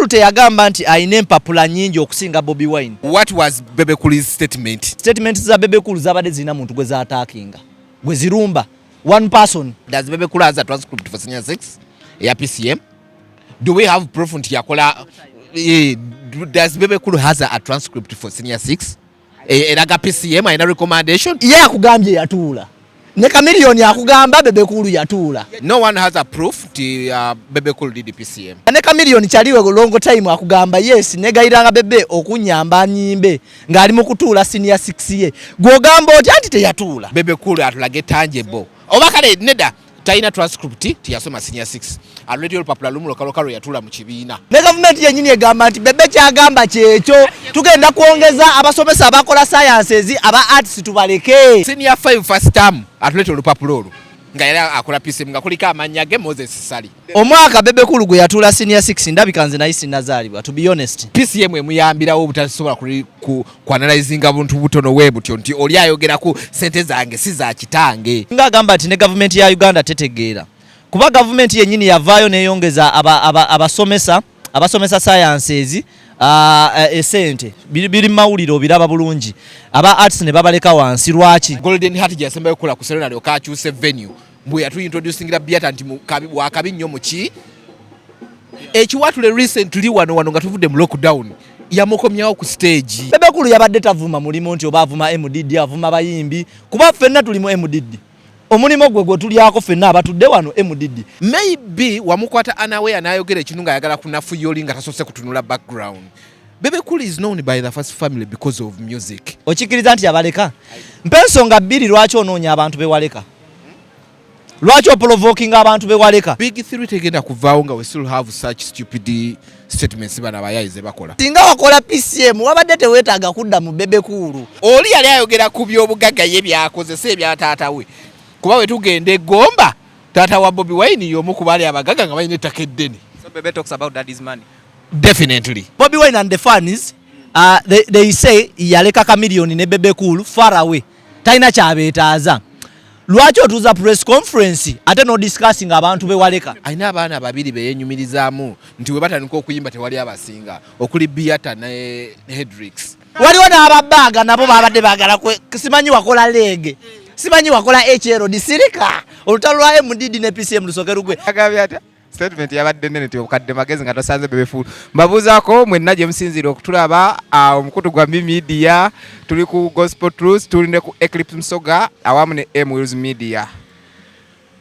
Cool teyagamba nti alina empapula nnyingi okusinga Bobi Wine. What was Bebe Cool's statement? Statement za Bebe Cool zabadde zirina muntu gwe zaattackinga, gwe zirumba, one person. Does Bebe Cool has a transcript for senior 6 eya PCM? Do we have proof nti yakola? Does Bebe Cool has a transcript for senior 6 eraga PCM alina recommendation? Ye akugambye yatuula, ne Chameleone akugamba Bebe Cool yatuula. No one has a proof nti Bebe Cool did PCM. Ne Chameleone kyaliwe long time akugamba, "Yes, negayiranga Bebe okunyamba nyimbe ng'ali mu kutuula senior 6." Ye gw'ogamba otya nti teyatuula? Bebe Cool atulage tangible, oba kale nedda, talina transcript, tiyasoma senior 6, already olupapula lumu lwoka lwe yatuula mu kibiina. Ne gavumenti yennyini egamba nti Bebe kyagamba kyekyo, tugenda kwongeza abasomesa abakola sciences, aba arts tubaleke. Senior 5 first term, atuleeta olupapula olwo nga yali akola PCM nga kuliko amannya ge, Moses Sali. Omwaka Bebe Cool gwe yatuula senior 6, ndabika nze naye sinnazaalibwa, to be honest. PCM emuyambirawo obutasobola kuanalyzinga buntu butono we butyo nti oli ayogeraku sente zange si za kitange. Ng'agamba nti ne gavumenti ya Uganda tetegeera, kuba gavumenti yennyini yavaayo neyongeza abasomesa abasomesa sciences esente. Biri mu mawulire, obiraba bulungi. Aba arts ne babaleka wansi, lwaki? Golden Heart gye yasembayo okukola ku Serena, alyoka akyuse venue, bwe yatuintroducingira Biata nti wakabi nnyo muki ekiwatule. Recently wano wano nga tuvudde mu lockdown, yamukomyawo ku stage. Bebe Cool yabadde tavuma mulimu nti oba avuma MDD, avuma bayimbi, kuba ffenna tuli mu MDD. Omulimu gwe gwe tulyako ffenna abatudde wano MDD. Maybe wamukwata unaware n'ayogera ekintu ng'ayagala kunafuya oli nga tasoose kutunula background. Bebe Cool is known by the first family because of music. Okikkiriza nti yabaleka? Mpa ensonga bbiri lwaki onoonya abantu bewaleka, lwaki oprovokinga abantu bewaleka. Big Three tegenda kuvaawo nga we still have such stupid statements bano abayayi ze bakola. Singa wakola PCM, wabadde teweetaaga kudda mu Bebe Cool. Oli yali ayogera ku byobugagga ye byakozesa ebya taata we, kuba we tugenda egomba, taata wa Bobi Wine y'omu ku baali abagagga nga balina ettaka eddene. So Bebe talks about daddy's money. Definitely. Bobi Wine and the fans, they say yaleka Chameleone ne Bebe Cool far away, talina kyabeetaaza. Lwaki otuuza press conference ate no discussing abantu bewaleka? Alina abaana babiri beyenyumirizaamu nti we batandika okuyimba tewali abasinga, okuli Biata ne Hedrix. Waliwo n'ababaaga nabo babadde baagala simanyi wakola leege, simanyi wakola HLD. Sirika, olutalo lwa MDD ne PCM lusooke lugwe. Agambye atya? Statement yabadde nnene nti obukadde magezi nga tosanze Bebe Cool. Mbabuuzaako mwenna gye musinziira okutulaba, omukutu gwa Mi Media, tuli ku Gospel Truth, tuli ne ku Eclipse Musoga awamu ne M Wheels Media.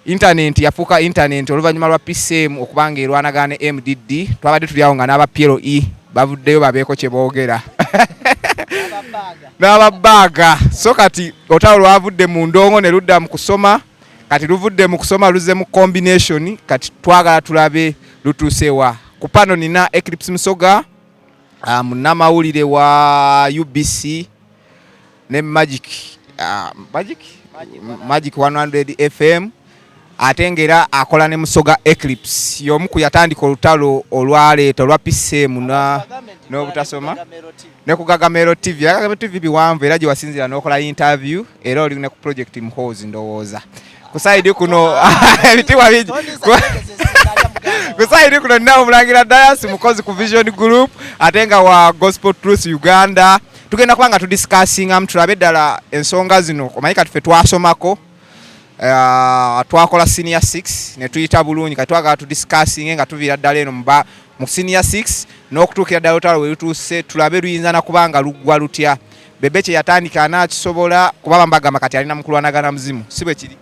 Internet yafuuka internet oluvannyuma lwa PCM okuba nga erwanagana ne MDD. Twabadde tuli awo nga n'aba PLE bavuddeyo babeeko kye boogera n'ababaaga. So kati olutalo lwavudde mu ndongo ne ludda mu kusoma, kati luvudde mu kusoma luzze mu combination. Kati twagala tulabe lutuuse wa. Ku pano nina Eclipse Musoga, munnamawulire wa UBC ne Magic 100 FM, ate ng'era akola ne Musoga Eclipse, y'omu ku yatandika olutalo olwaleeta olwa PCM na n'obutasoma ne ku Gagamero TV. Gagamero TV biwanvu era gye wasinziira n'okola interview, era oli ne ku Project Muhoozi. Ndowooza ku side kuno ebitiibwa bingi. Ku side kuno nina Omulangira Dias, mukozi ku Vision Group ate nga wa Gospel Truth Uganda. Tugenda kuba nga tudiscussingamu tulabe ddala ensonga zino. Omanyi kati ffe twasomako, twakola senior 6 ne tuyita bulungi. Kati twagala tudiscussinge nga tuviira ddala eno mu senior 6 n'okutuukira ddala olutalo we lutuuse, tulabe luyinza na kuba nga luggwa lutya. Bebe kye yatandika anaakisobola? Kuba bambagamba kati alina mu kulwanagana muzimu, si bwe kiri?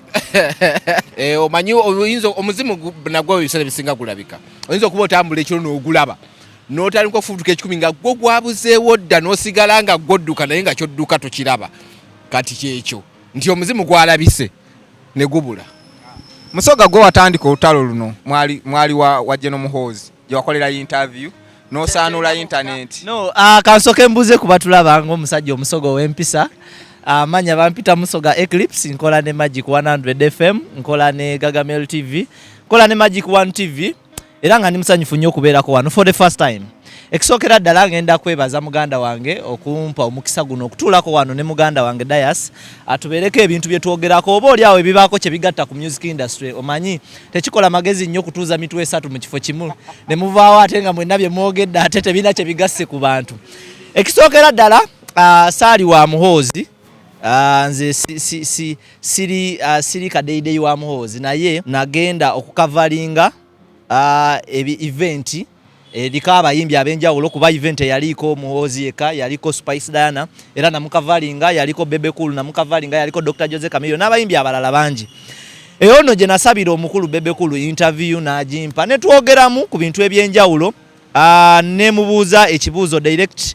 Omanyi oyinza omuzimu nagwo ebiseera ebisinga gulabika. Oyinza okuba otambula ekiro n'ogulaba n'otandika okufubutuka ekikumi nga gwo gwabuzeewo dda, n'osigala nga gwodduka naye nga kyodduka tokiraba. Kati kyekyo nti omuzimu gwalabise ne gubula. Musoga, gwe watandika olutalo luno, mwali wa General Muhoozi gye wakolera interview n'osaanula internet. No, kansooke mbuuze ku batulaba ng'omusajja omusoga ow'empisa. Amanya bampita Musoga Eclipse, nkola ne Magic 100 FM, nkola ne Gagamel TV, nkola ne Magic 1 TV, era nga ndi musanyufu nnyo okubeerako wano for the first time. Ekisookera ddala, ngenda kwebaza muganda wange okumpa omukisa guno okutuulako wano ne muganda wange Dias, atubeereko ebintu bye twogerako, oba oli awo ebibaako kye bigatta ku music industry. Omanyi tekikola magezi nnyo kutuuza mitwe esatu mu kifo kimu ne muvaawo ate nga mwenna bye mwogedde ate tebirina kye bigasse ku bantu. Ekisookera ddala, saali wa Muhoozi. Nze si, si, si, siri, siri kadeyideyi wa Muhoozi, naye nagenda okucoveringa ebi event eriko abayimbi ab'enjawulo, kuba event eyaliko Muhoozi yekka, yaliko Spice Diana era namucoveringa, yaliko Bebe Cool namucoveringa, yaliko Dr Jose Chameleone n'abayimbi abalala bangi. Eyo nno gye nasabira omukulu Bebe Cool interview n'agimpa ne twogeramu ku bintu ebyenjawulo. Nemubuuza ekibuuzo direct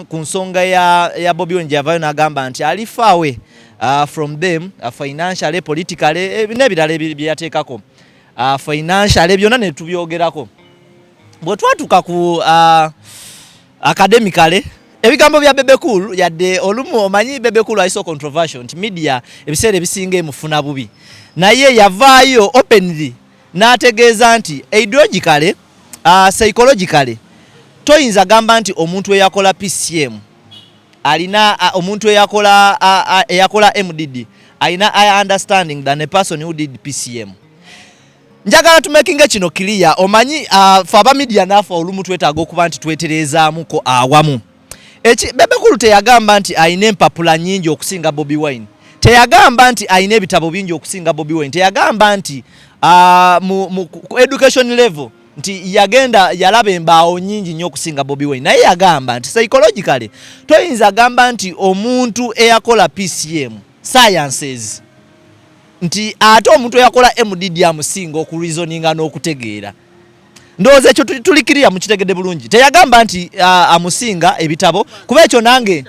ku nsonga ya Bobi Wine, gyeyavayo n'agamba nti ali far away from them financially, politically, n'ebirala bye yateekako, financially byonna ne tubyogerako. Bwe twatuuka ku academically, ebigambo bya Bebe Cool, yadde olumu omanyi Bebe Cool ali so controversial nti media ebiseera ebisinga emufuna bubi, naye yavaayo openly n'ategeeza nti ideologically, psychologically, toyinza gamba nti omuntu eyakola PCM alina omuntu eyakola MDD alina higher understanding than a person who did PCM. Njagala tumakinge kino clear. Omanyi fe aba media naafe olumu twetaaga okuba nti tweterezaamuko awamu. Bebe Cool teyagamba nti alina empapula nnyingi okusinga Bobi Wine, teyagamba nti alina ebitabo bingi okusinga Bobi Wine, teyagamba nti mu ku education level nti yagenda yalaba embaawo nnyingi nnyo okusinga Bobi Wine, naye yagamba nti psychologically toyinza gamba nti omuntu eyakola PCM sciences nti ate omuntu eyakola MDD amusinga okureasoninga n'okutegeera. Ndowooza ekyo tulikiriya mukitegedde bulungi. Teyagamba nti amusinga ebitabo, kuba ekyo nange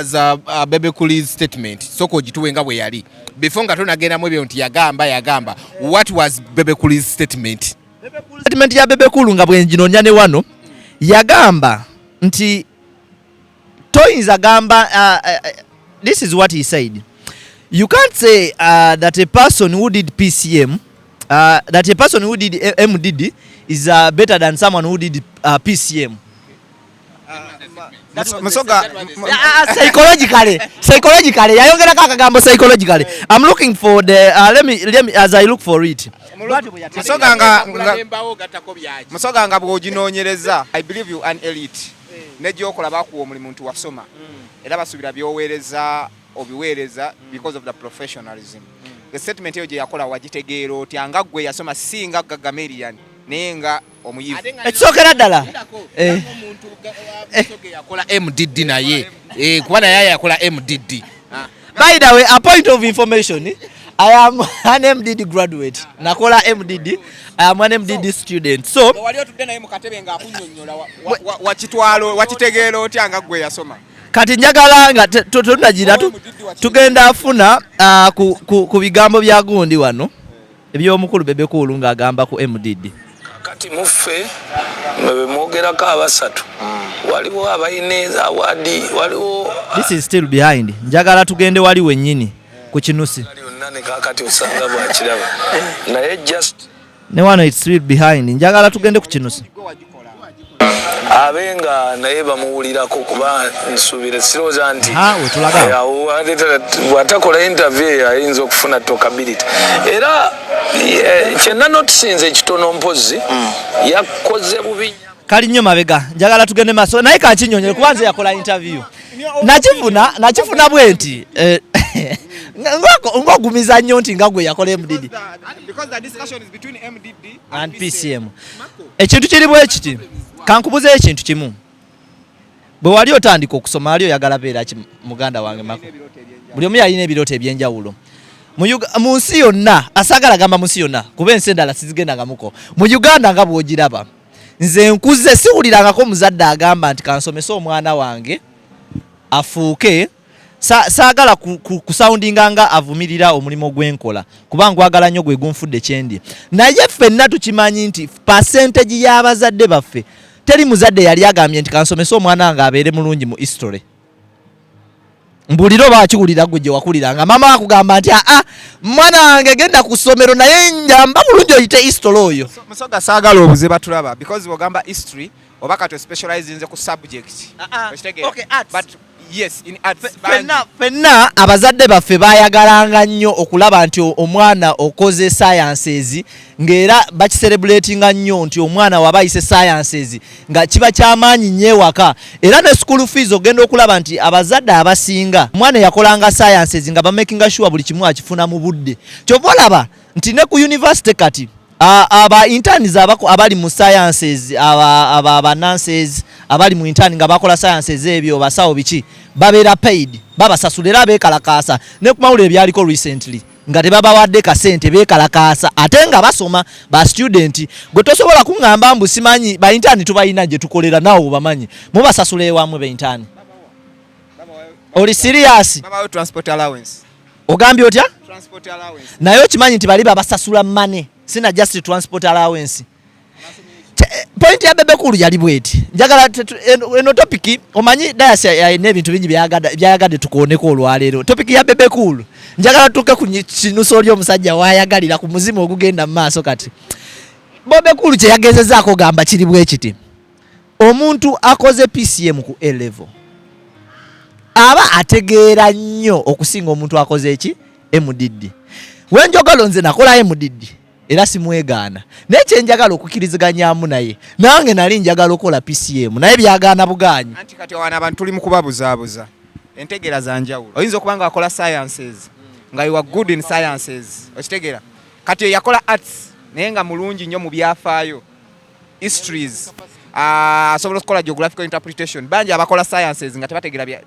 Za Bebe Cool's statement, sooka ogituwe nga bwe yali before nga tonagendamu ebyo nti yagamba. What was Bebe Cool's statement? Statement ya Bebe Cool nga bwenginoonya ne wano, yagamba nti toyinza gamba, this is what he said: "You can't say that a person who did PCM, that a person who did MDD is better than someone who did PCM." Musoga. Psychologically yayongerako akagambo psychologically. I'm looking for the let me as I look for it. Musoga nga Embawo gattako byaki? Musoga, nga bw'oginoonyereza, I believe you an elite ne gyokola bakuwa omulimu nti wasoma, era basuubira by'oweereza obiweereza because of the professionalism. The statement eyo gye yakola wagitegeera otya nga ggwe yasoma, si nga Gagamelian, naye nga omuyivu? Ekisookera ddala, Omuntu Musoga yakola MDD naye, kuba naye yakola MDD. By the way, a point of information, I am an MDD graduate. Nakola MDD. I am an MDD student. So, wali otudde naye mu katebe ng'akunnyonnyola, wakitwalo wakitegeera otya nga ggwe yasoma? Kati njagala nga tunagira tugenda afuna ku bigambo bya gundi wano eby'omukulu Bebe Cool ng'agamba ku MDD. Kati muffe mwe mwogerako abasatu, waliwo abalina award, waliwo This is still behind. Njagala tugende wali wennyini ku kinusi. Yonna ne kakati osanga bwakiraba, naye just Ne wano it's still behind. Njagala tugende ku kinusi. Abe nga naye bamuwulirako, kuba nsuubira sirowooza nti Ha, wetulaga. Awo bw'atakola interview eyo ayinza okufuna talkability. Era kyenna notisinze ekitono, mpozi yakoze bubi. Kali nnyo mabega. Njagala tugende maaso, naye kankinyonyole kuba nze yakola interview nakifuna bwe nti ng'ogumiza nnyo nti nga gwe yakola MDD Because the discussion is between MDD and PCM. Ekintu kiri bwe kiti, kankubuzeyo ekintu kimu. Bwe wali otandika okusoma, wali oyagala beera ki, muganda wange Mako? Buli omu yalina ebirooto ebyenjawulo. Mu nsi yonna, asaagala gamba mu nsi yonna kuba ensi endala sizigendangamuko, mu Uganda nga bw'ogiraba, nze nkuze siwulirangako omuzadde agamba nti kansomese omwana wange afuuke saagala kusoundinga nga avumirira omulimu gwenkola, kuba ngwagala nnyo, gwe gunfudde kyendi, naye ffenna tukimanyi nti percentage y'abazadde baffe, teri muzadde yali agambye nti kansomese omwana wange abeere mulungi mu history. Mbulira oba wakiwulira gwe gye wakulira nga maama akugamba nti aa mwana wange genda ku ssomero naye njamba bulungi oyite history oyo. Musoga saagala obuze batulaba because bw'ogamba history oba kati ospecializinze ku subject. Okitegeera? Okay, arts. But yes, in arts bangi. Fenna abazadde baffe bayagalanga nnyo okulaba nti omwana okoze sciences, ng'era bakicelebratinga nnyo nti omwana waba ayise sciences nga kiba kyamaanyi nnyo ewaka. Era ne school fees ogenda okulaba nti abazadde abasinga omwana eyakolanga sciences nga bamakinga sure buli kimu akifuna mu budde. Kyova olaba nti ne ku university kati aba interns abali mu sciences, aba nurses abali mu intern nga bakola sciences ebyo, basawo biki, babeera paid, babasasula era beekalakaasa. Ne ku mawulire byaliko recently nga tebabawadde kasente, beekalakaasa ate nga basoma ba student. Gwe tosobola kuŋŋamba mbu simanyi ba intern tubalina gye tukolera, naawe obamanyi, mubasasula ewamwe ba intern. Oli serious? Babawe transport allowance. Ogambye otya? Transport allowance. Naye okimanyi nti bali babasasula money, sina just transport allowance. Point ya Bebe Cool yali bweti. Njagala eno topic, omanyi Dayasi alina ebintu bingi byayagadde tukooneko olwaleero. Topic ya Bebe Cool njagala tutuuke ku kinuso oli omusajja wayagalira ku muzimu ogugenda mu maaso. Kati Bebe Cool kye yagezezaako gamba kiri bwe kiti: omuntu akoze PCM ku A level aba ategeera nnyo okusinga omuntu akoze eki MDD. Wenjogalo nze nakola MDD era simwegaana, naye kyenjagala okukkiriziganyaamu naye, nange nali njagala okukola PCM naye byagaana bugaanyi. Anti kati wano abantu tuli mu kubabuzaabuza, entegeera za njawulo. Oyinza okuba nga wakola sciences nga you are good in sciences, okitegeera? Kati yakola arts naye nga mulungi nnyo mu byafaayo, histories, asobola okukola geographical interpretation. Bangi abakola sciences nga tebategeera bya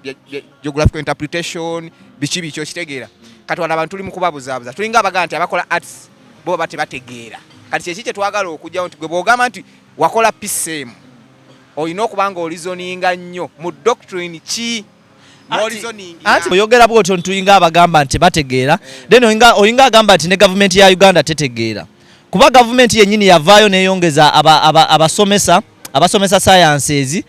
geographical interpretation biki biki, okitegeera? Kati wano abantu tuli mu kubabuzaabuza, tulinga abagaa nti abakola arts bo baba tebategeera. Kati kyeki kyetwagala okugyawo nti gwe bw'ogamba nti wakola PCM olina okuba nga oreasoninga nnyo mu doctrine ki n'oreasoningira. Anti oyogera bwotyo ntuyinga abagamba nti bategeera, then oyinga agamba nti ne gavumenti ya Uganda tetegeera, kuba gavumenti yennyini yavaayo neyongeza abasomesa abasomesa sciences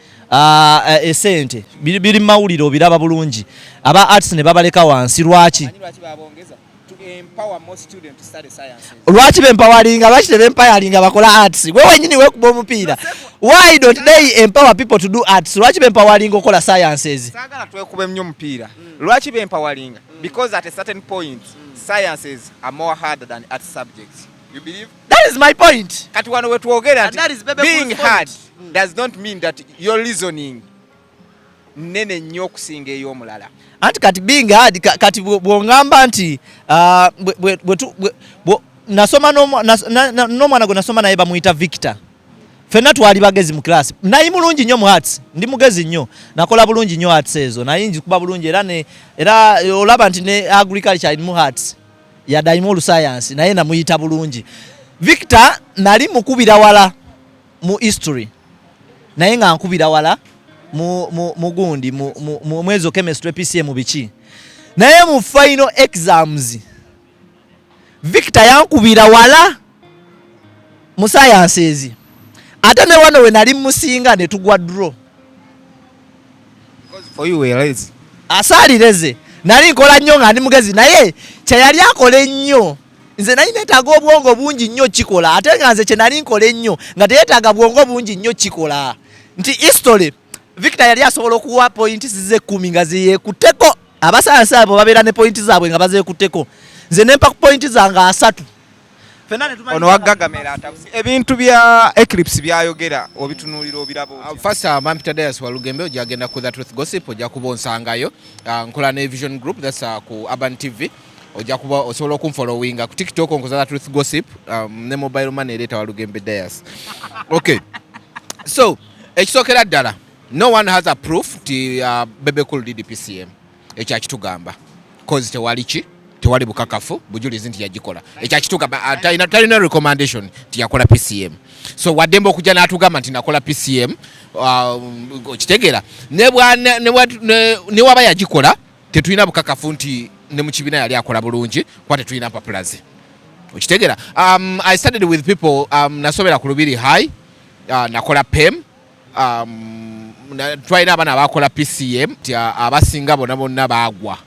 esente. Biri mu mawulire obiraba bulungi. Aba arts ne babaleka wansi. Lwaki? Omanyi lwaki babongeza? To empower more students to study sciences. Lwaki bempawalinga? Lwaki tebempawalinga bakola arts? Gwe wenyini wekuba omupiira. Why don't they empower people to do arts? Lwaki bempawalinga okukola sciences? Saagala twekube nnyo omupiira. Lwaki bempawalinga? Because at a certain point sciences are more harder than art subjects, you believe? That is my point. Kati wano wetwogera And nti that is Bebe being Cool's hard point. Does not mean that your reasoning nene nnyo okusinga ey'omulala. Anti kati being hard, kati bw'ongamba nti nasoma n'omwana gwe nasoma naye bamuyita Victor. Ffenna twali bagezi mu class, naye mulungi nnyo mu arts. Ndi mugezi nnyo, nakola bulungi nnyo arts ezo, naye nzikuba bulungi era ne era olaba nti ne agriculture mu arts yadde alimu olusayansi, naye namuyita bulungi Victor. Nali mukubira wala mu history, naye nga nkubira wala mu gundi mu mwezo chemistry, PCM biki, naye mu final exams Victor yankubira wala mu sciences, ate ne wano we nali musinga ne tugwa draw. Because for you were lazy. Asaalireze nali nkola nnyo nga ndi mugezi, naye kyeyali akola ennyo nze nali neetaaga obwongo bungi nnyo kikola, ate nga nze kye nali nkola ennyo nga teyeetaaga bwongo bungi nnyo kikola. Nti history Victor yali asobola okuwa points ze 10 nga ziyekutteko. Abasayansi abo babeera ne pointi zaabwe nga bazeekutteko, nze nempa ku pointi zange 30. Ffenna ne tumanya. Ono wagagamera atabuse ebintu bya Eclipse byayogera, obitunuulira obiraba otya? First, Mampita Dias Walugembe, ojja genda ku The Truth Gossip, ojja kuba onsangayo. Nkola ne Vision Group, that's ku Urban TV. Ojja kuba osobola okunfollowinga ku TikTok, nkoza The Truth Gossip, ne mobile money ereeta Walugembe Dias. Okay. So, ekisookera ddala, no one has a proof nti Bebe Cool did PCM. Ekyo akitugamba. Cause tewali ki? Tewali bukakafu bujulizi nti yagikola. Ekyo akitugamba, talina recommendation nti yakola PCM. So waddembe okujja n'atugamba nti nakola PCM, okitegeera. Ne waba yagikola, tetulina bukakafu nti ne mu kibiina yali akola bulungi, kuba tetulina mpapula ze. Okitegeera? I studied with people, nasomera ku Lubiri High, nakola PEM, Twalina abaana abakola PCM nti abasinga bonna bonna baagwa.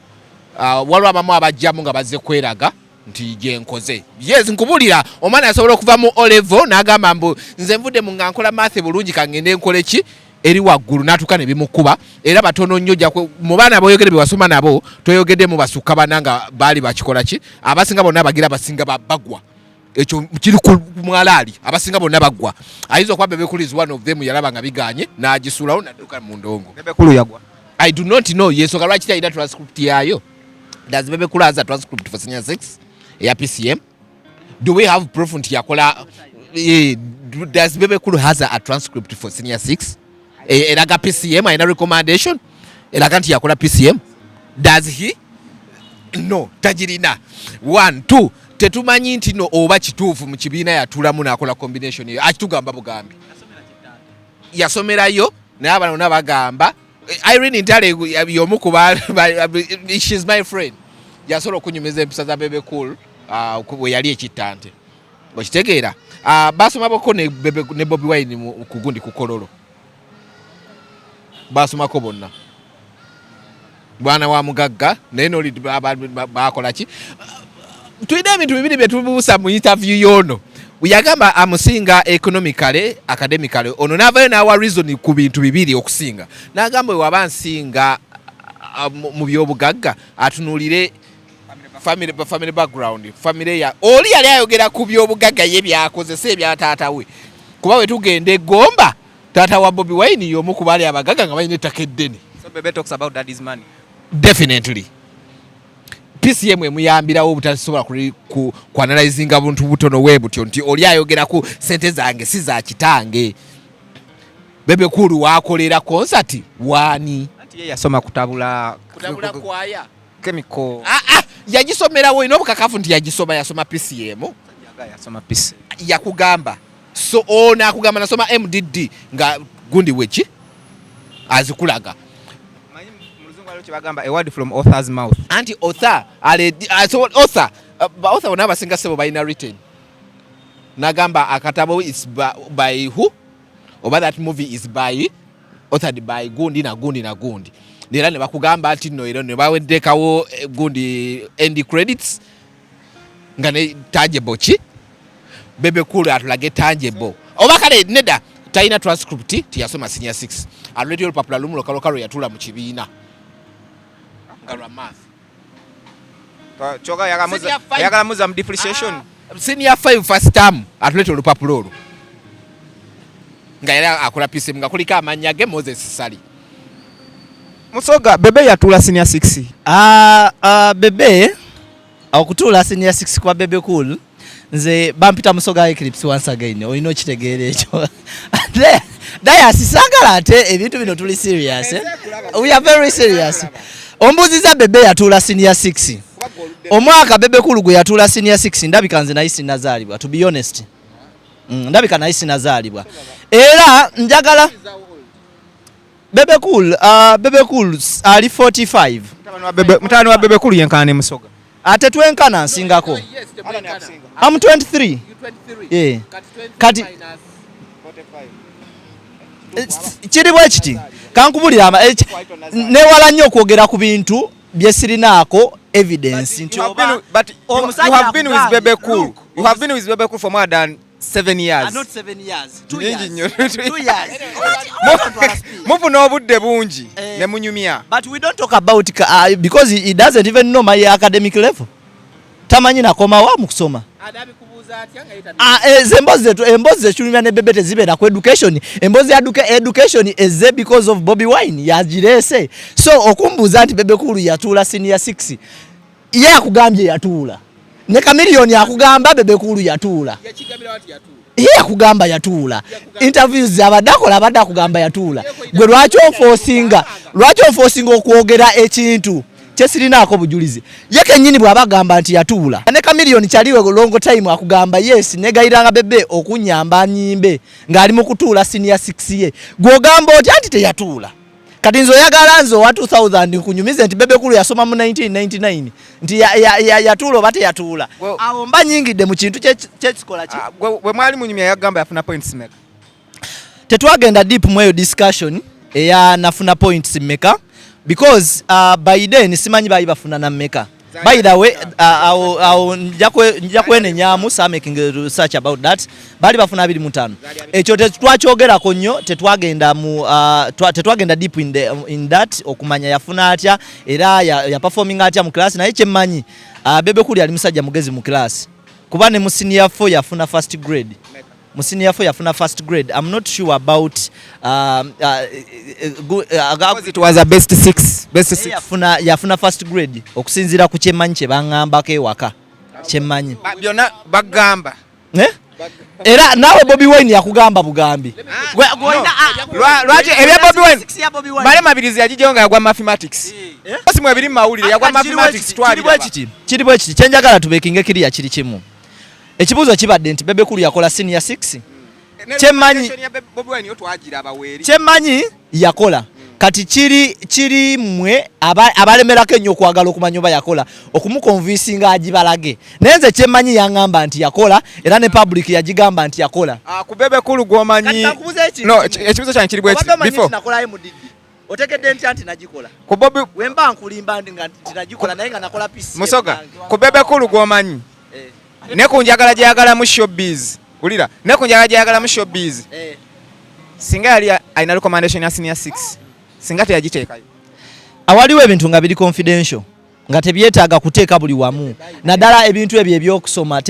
Waliwo abamu abajjamu nga bazze kweraga nti gyenkoze. Yes, nkubulira, omwana asobola okuva mu O level n'agamba mbu nze nvudde mu nga nkola math bulungi, kangende nkole ki eri waggulu, n'atuuka ne bimukuba. Era batono nnyo mu baana boyogere be wasoma nabo, toyogeddemu basukka bana nga baali bakikola ki. Abasinga bonna bagira abasinga bagwa. Ekyo kiri ku mwalaali, abasinga bonna baggwa. Ayinza okuba Bebe Cool is one of them, yalaba nga biganye n'agisuulawo n'adduka mu ndongo. Bebe Cool yagwa? I do not know. Yensonga lwaki talina transcript yayo. Does Bebe Cool has a transcript for senior 6 eya PCM? Do we have proof nti yakola? Does Bebe Cool has a transcript for senior 6 eraga PCM? Alina recommendation eraga nti yakola PCM? Does he? No, tagirina. One, two, tetumanyi nti no oba kituufu mu kibiina yatulamu n'akola combination eyo. Akitugamba bugambi yasomerayo, naye abaana bonna bagamba. Irene Ntale y'omu ku she's my friend, yasobola okunyumiza empisa za Bebe Cool bwe yali ekittante. Okitegeera? Basoma boko ne, Bebe, ne Bobi Wine ku gundi ku Kololo, basomako bonna. Bwana wa mugagga, naye noli bakola ki? Tulina ebintu bibiri bye tubuusa mu interview y'ono. Yagamba amusinga economically, academically. Ono n'avayo n'awa reason ku bintu bibiri okusinga, n'agamba waba nsinga mu byobugagga, atunuulire family background, family ya oli. Yali ayogera ku byobugagga ye byakozesa ebya taata we, kuba we tugenda egomba taata wa Bobi Wine y'omu ku baali abagagga nga balina ettaka eddene. So Bebe talks about daddy's money. Definitely PCM emuyambirawo obutasobola kuanalyzinga buntu butono we butyo nti oli ayogera ku sente zange si za kitange. Bebe Cool wakolera concert waani? Anti ye yasoma kutabula. Kutabula kwaya. Chemical. Ah, ah, yagisomerawo? Olina obukakafu nti yagisoma, yasoma PCM? Yasoma PC. Yakugamba so ono akugamba nasoma MDD nga gundi weki azikulaga. Manyi mu luzungu waliwo kye bagamba, a word from author's mouth. Anti author ale so author, ba author bonna abasinga sebo balina written, nagamba akatabo is by who, oba that movie is by authored by gundi na gundi na gundi, era ne bakugamba nti no, era ne baweddekawo gundi end credits nga ne tangible ki. Bebe Cool atulage tangible oba kale nedda talina transcript tiyasoma senior 6, atuleetera olupapula lumu lwoka lwe yatuula mu kibiina nga lwa math. Kyoka Senior five. ayagala muza mu depreciation. Ah, senior 5 first term, atuleeta olupapula olwo nga yali akola PCM nga kuliko amannya ge, Moses Sali. Musoga, Bebe yatuula senior 6? Bebe okutuula senior 6 kwa Bebe Cool, nze bampita Musoga Eclipse once again, olina okitegeera ekyo. Dayasi saagala ate ebintu bino, tuli serious, eh? We are very serious. Ombuuziza Bebe yatuula senior 6. Omwaka Bebe Cool gwe yatuula senior 6, ndabika nze naye sinazaalibwa, to be honest. Ndabika naye sinazaalibwa. Era njagala Bebe Cool, Bebe Cool ali 45. Mutabani wa Bebe Cool yenkana ne Musoga. Ate twenkana, nsingako. I'm 23. Yeah. Kati kiri bwe kiti, kankubulira newala nnyo okwogera ku bintu bye sirinaako evidence nti oba You have been with Bebe Cool. You have been with Bebe Cool for more than 7 years. Not 7 years, two Nyingi years. nnyo. 2 years. Mufuna obudde bungi Eh. ne munyumya. But we don't talk about because he doesn't even know my academic level. Tamanyi nakomawa mu kusoma. Ah, ze emboozi zetunyumya ne Bebe tezibeera ku education. Emboozi ya education eze because of Bobi Wine yagireese. So okumbuuza nti Bebe Cool yatuula senior 6, ye akugambye yatuula, ne Chameleone akugamba Bebe Cool yatuula. Ye yakugamba yatuula. Interviews abadde akola, abadde akugamba yatuula. Gwe lwaki onforcinga okwogera ekintu kyesirinaako bujulizi? Ye kennyini bw'aba agamba nti yatuula, ne Chameleone kyaliwe long time akugamba yes, negayiranga Bebe okunyamba nyimbe ng'ali mu kutuula senior 6 ye. Gw'ogamba otya nti teyatuula? Kati nze oyagala nze owa 2000 nkunyumize nti Bebe Cool yasoma mu 1999 nti yatuula oba teyatuula? Awo mba nyingidde mu kintu kyekikola ki. Ah, bwe mwali munyumya yagamba yafuna points meka? Tetwagenda deep mu eyo discussion. Eya nafuna points mmeka? Because by then simanyi baali bafuna na mmeka. By the way, awo nja kwenenyamu, sa making research about that. Baali bafuna 25. Ekyo tetwakyogerako nnyo, tetwagenda mu tetwagenda deep in that okumanya yafuna atya era ya performing atya mu class. Naye kyemmanyi, Bebe Cool ali musajja mugezi mu class, kuba ne mu senior 4 yafuna first grade. Mu senior 4 yafuna first grade. I'm not sure about Because it was a best six, best six. Yafuna first grade okusinziira ku kyemmanyi kye baŋŋambako ewaka, kyemmanyi. Byonna bagamba. Eh? Era naawe Bobi Wine yakugamba bugambi. Lwaki ebya Bobi Wine? Male Mabirizi yagijeyo nga yagwa mathematics. Si mwe biri mu mawulire, yagwa mathematics. Kiri bwe twabiraba. kiti, kiri bwe kiti. Kyenjagala tubekinge kiriya kiri kimu. Ekibuuzo kibadde nti Bebe Cool yakola senior 6. Ne Kyemmanyi- recommendation ya Bobi Wine yo twagiraba weeri. Kyemmanyi yakola. Kati kiri mmwe abalemerako ennyo okwagala okumanya oba yakola, okumuconvincinga agibalage. Naye nze kyemmanyi, yaŋŋamba nti yakola, era ne public yagigamba nti yakola. Ah, ku Bebe Cool gw'omanyi. Kati kankubuze ekintu No, kimu. Ekibuuzo kyange kiri bwe Obadde kiti. omanyi Before nti nakolayo mu degree, otegedde ntya nti nagikola? Ku Bobi Wemba nkulimba ndi nga nti nagikola, naye nga nakola PC. Musoga, ku Bebe Cool gw'omanyi. Eh, Ne ku njagala gy'ayagalamu showbiz. Wulira, ne ku njagala gy'ayagalamu showbiz. Singa yali alina recommendation ya senior 6, singa teyagiteekayo. Awaliwo ebintu nga biri confidential, nga tebyetaaga kuteeka buli wamu, naddala ebintu ebyo ebyokusoma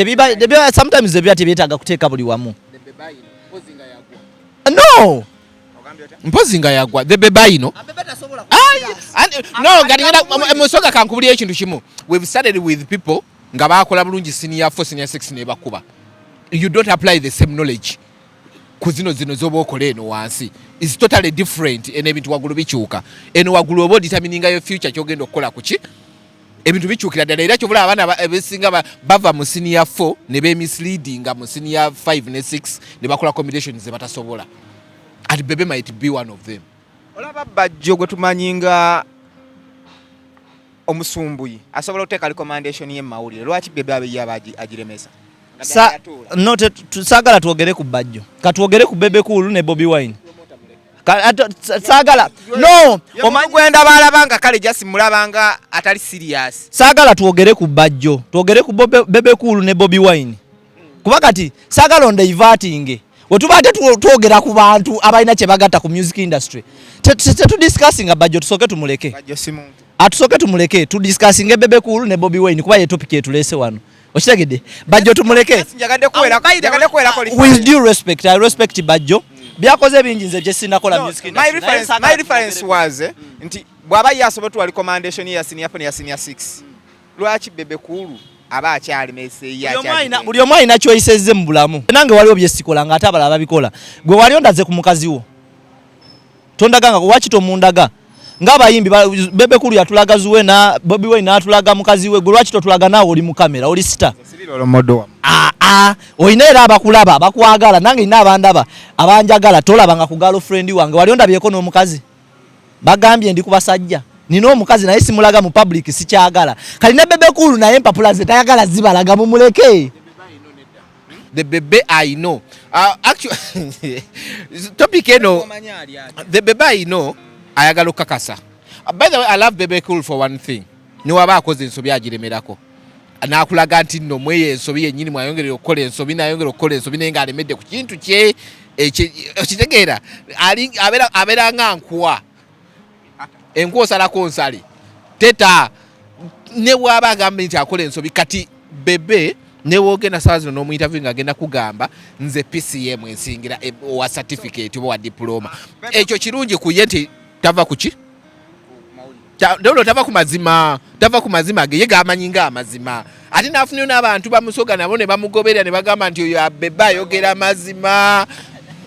sometimes ebiba tebyetaaga kuteeka buli wamu, no. Mpozi nga yagwa the bebaino. No, nga ngenda Musoga, kankubulira ekintu kimu. We've started with people nga bakola bulungi senior 4, senior 6, ne bakuba. You don't apply the same knowledge ku zino zoba okola eno wansi, is totally different. Eno ebintu waggulu bikyuka. Eno waggulu oba odetermininga yo future, kyogenda okukola kuki, ebintu bikyukira ddala. Era kyobula abaana ebisinga bava mu senior 4 ne bemisleadinga mu senior 5 ne 6 ne bakola combinations ze batasobola, and Bebe might be one of them. Olaba Bajjo gwe tumanyi nga omusumbuyi asobola okuteeka recommendation ye mu mawulire, lwaki Bebe abe yaba agiremesa? Nga yatuula. No, saagala twogere ku Bajjo, katwogere ku Bebe Cool ne Bobi Wine. Saagala, no. Ye muntu gwenda balaba nga kale just mulaba nga atali serious. Saagala twogere ku Bajjo, twogere ku Bebe Cool ne Bobi Wine, kuba kati saagala ondivertinge. Wetuba ate twogera ku bantu abalina kye bagatta ku music industry, tetudiscussinga Bajjo, tusooke tumuleke. Bajjo si muntu. Atusooke tumuleke, tudiscussinge Bebe Cool ne Bobi Wine, kuba ye topic etuleese wano. Okitegedde? Bajjo tumuleke. Just njagadde kuwera, By the njagadde way, kuwerako with due respect, I respect Bajjo, byakoze bingi nze bye sinakola No, music my industry. Naye saagala my reference tumwogereko. was nti bw'aba ye asobola tuwa recommendation ye ya senior 4 ne ya senior 6, lwaki Bebe Cool aba akyalemesa ye? Buli omu alina choices mu bulamu. Nange waliwo byesikola nga ate abalala babikola. Gwe wali ondaze ku mukazi wo, tondaga nga waki tomundaga ng'abayimbi Bebe Cool yatulaga Zuena, Bobi Wine n'atulaga mukazi we. Gwe lwaki totulaga? Naawe oli mu kamera, oli star. Aa, olina era abakulaba abakwagala. Nange nina abandaba abanjagala. Tolabanga ku girlfriend wange? Wali ondabyeko n'omukazi? Bagambye ndi ku basajja. Nina omukazi naye simulaga mu public, sikyagala. Kali ne Bebe Cool naye empapula ze tayagala zibalaga, mumuleke. The Bebe I know, actually topic eno, the Bebe I know ayagala okukakasa. By the way, I love Bebe Cool for one thing: niwaba akoze ensobi agiremerako, nakulaga nti nno mweyo ensobi yennyini mwayongerera okukola ensobi, nayongera okukola ensobi, naye ng'alemedde ku kintu kye okitegeera. Abeera nga nkuwa, enkuwa osalako nsale teta, ne bw'aba agambye nti akola ensobi. Kati Bebe ne woogenda sawa zino n'omuinterview ng'agenda kugamba nze PCM ensingira owa certificate oba wa diploma. Ekyo kirungi ku ye nti tava ku ki. Ndowooza tava ku mazima, tava ku mazima ge ye gamanyi ng'amazima, ate n'afunayo n'abantu bamusoga nabo ne bamugoberera ne bagamba nti oyo Bebe ayogera mazima.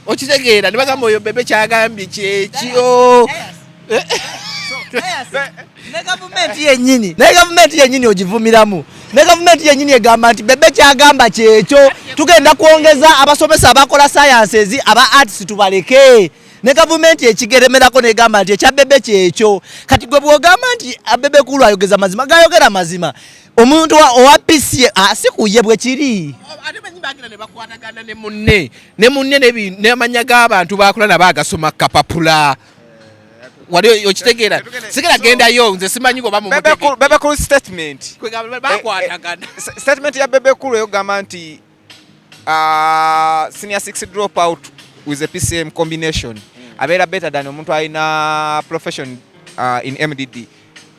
Okitegeera? Ne bagamba oyo Bebe kyagambye kyekyo. Ne gavumenti yennyini, naye gavumenti yennyini ogivumiramu, ne gavumenti yennyini egamba nti Bebe kyagamba kyekyo, tugenda kwongeza abasomesa abakola sciences, aba arts tubaleke. Ne gavumenti ekigeremerako negamba nti ekya Bebe kyekyo. Kati gwe bwogamba nti Bebe Cool ayogeza mazima, gayogera mazima, omuntu owa PC si kuye bwe kiri. Ate manyi bagira ne bakwatagana ne munne n'amanya g'abantu bakola nabo agasoma kapapula. Wali okitegeera? Sigala gendayo, nze simanyi goba Bebe mumutege. Bebe Cool statement. Bakwatagana. Statement ya Bebe Cool eyogamba nti senior 6 drop out with a PCM combination abeera better than omuntu alina profession in MDD,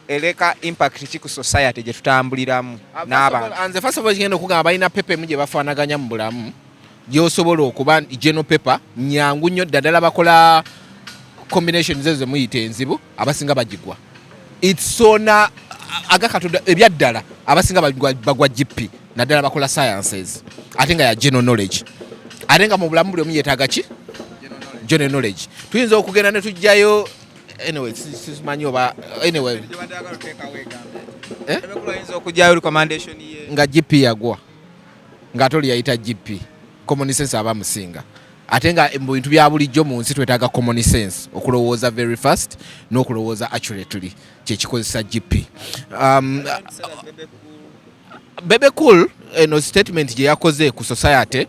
ereka impact ki ku society gye tutambuliramu n'abantu? Nze first of all kigenda okugamba, balina paper emu gye bafaanaganya mu bulamu, gyosobola okuba general paper nyangu nnyo, ddala bakola combinations ezo zemuyita enzibu, abasinga bagigwa. Itsona agakatonda ebyaddala, abasinga bagwa GP, naddala bakola sciences, ate nga ya general knowledge, ate nga mu bulamu buli omu yeetaaga ki? General knowledge. Tuyinza okugenda ne tujjayo, anyway, simanyi oba, anyway. Eh? Bebe Cool ayinza okugyayo recommendation ye. Nga GP yagwa, ng'ate oli yayita GP, common sense aba musinga. Ate nga mu bintu bya bulijjo mu nsi twetaaga common sense, okulowooza very fast n'okulowooza accurately, kyekikozesa GP. Bebe Cool eno statement gye yakoze ku society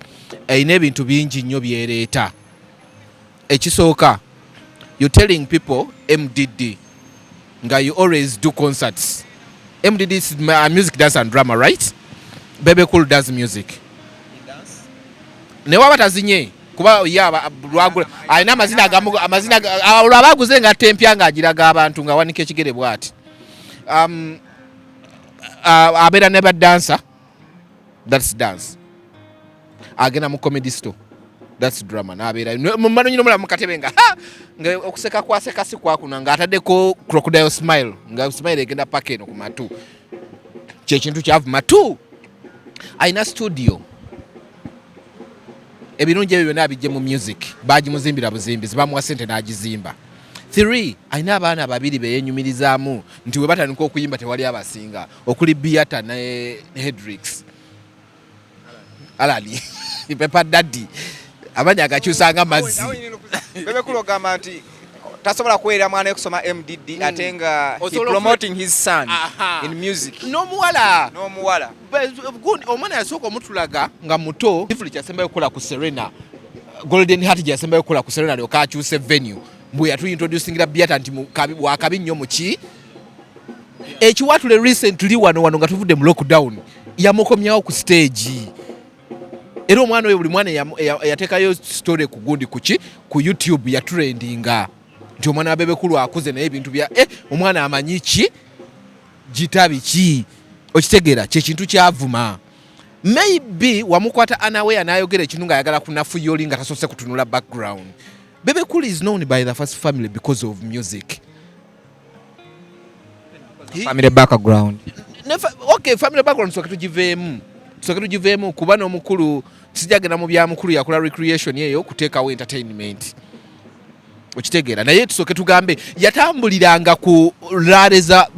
erina ebintu bingi nnyo byereeta. Ekisooka, you telling people MDD nga you always do concerts. MDD is music, dance and drama, right? Bebe Cool does music, naye waba tazinye, kuba ye lwagula alina amazina amazina olwo aba aguze engatto empya ng'agiraga abantu, ng'awanika ekigere bw'ati. Abeera ne badansa, that's dance. Agenda mu Comedy Store, that's drama. Nabeera mumano nyina omulaba mu katebe nga ha! Nga okuseka kwaseka si kwakuna, ng'ataddeko crocodile smile, nga smile egenda paka eno ku matu. Kyekintu kyavuma tu. Alina studio. Ebirungi ebyo byonna abijje mu music, bagimuzimbira buzimbizi, bamuwa sente n'agizimba. Three, alina abaana babiri beyenyumirizaamu nti we batandika okuyimba tewali abasinga, okuli Biata ne Hedrix Alani Pepa Daddy, amanya agakyusa nga mazzi. Bebe Cool ogamba nti tasobola kuweerera mwana we kusoma MDD, ate nga he Osobola promoting his son in music. N'omuwala. N'omuwala. Gundi omwana yasooka omutulaga nga muto, kivulu kyasembayo okukola ku Serena, Golden Heart gyasembayo okukola ku Serena, lyoka akyuse venue, mbwe yatuintroducingira Biata nti wakabi nnyo muki ekiwatule. Recently wano wano nga tuvudde mu lockdown, yamukomyawo ku stage. Era omwana oyo, buli mwana eyateekayo story ku gundi kuki ku YouTube, yatrendinga nti omwana wa Bebe Cool akuze, naye ebintu bya omwana amanyi ki gita biki. Okitegeera? Kyekintu kyavuma. Maybe wamukwata unaware n'ayogera ekintu ng'ayagala kunafuya oli nga tasoose kutunula background. Bebe Cool is known by the first family because of music. Family background. Okay, family background soke tugiveemu, soke tugiveemu, kuba n'omukulu sijagenda mu bya mukulu, yakola recreation eyo kuteekawo entertainment, okitegeera? Naye tusooke tugambe yatambuliranga ku rally za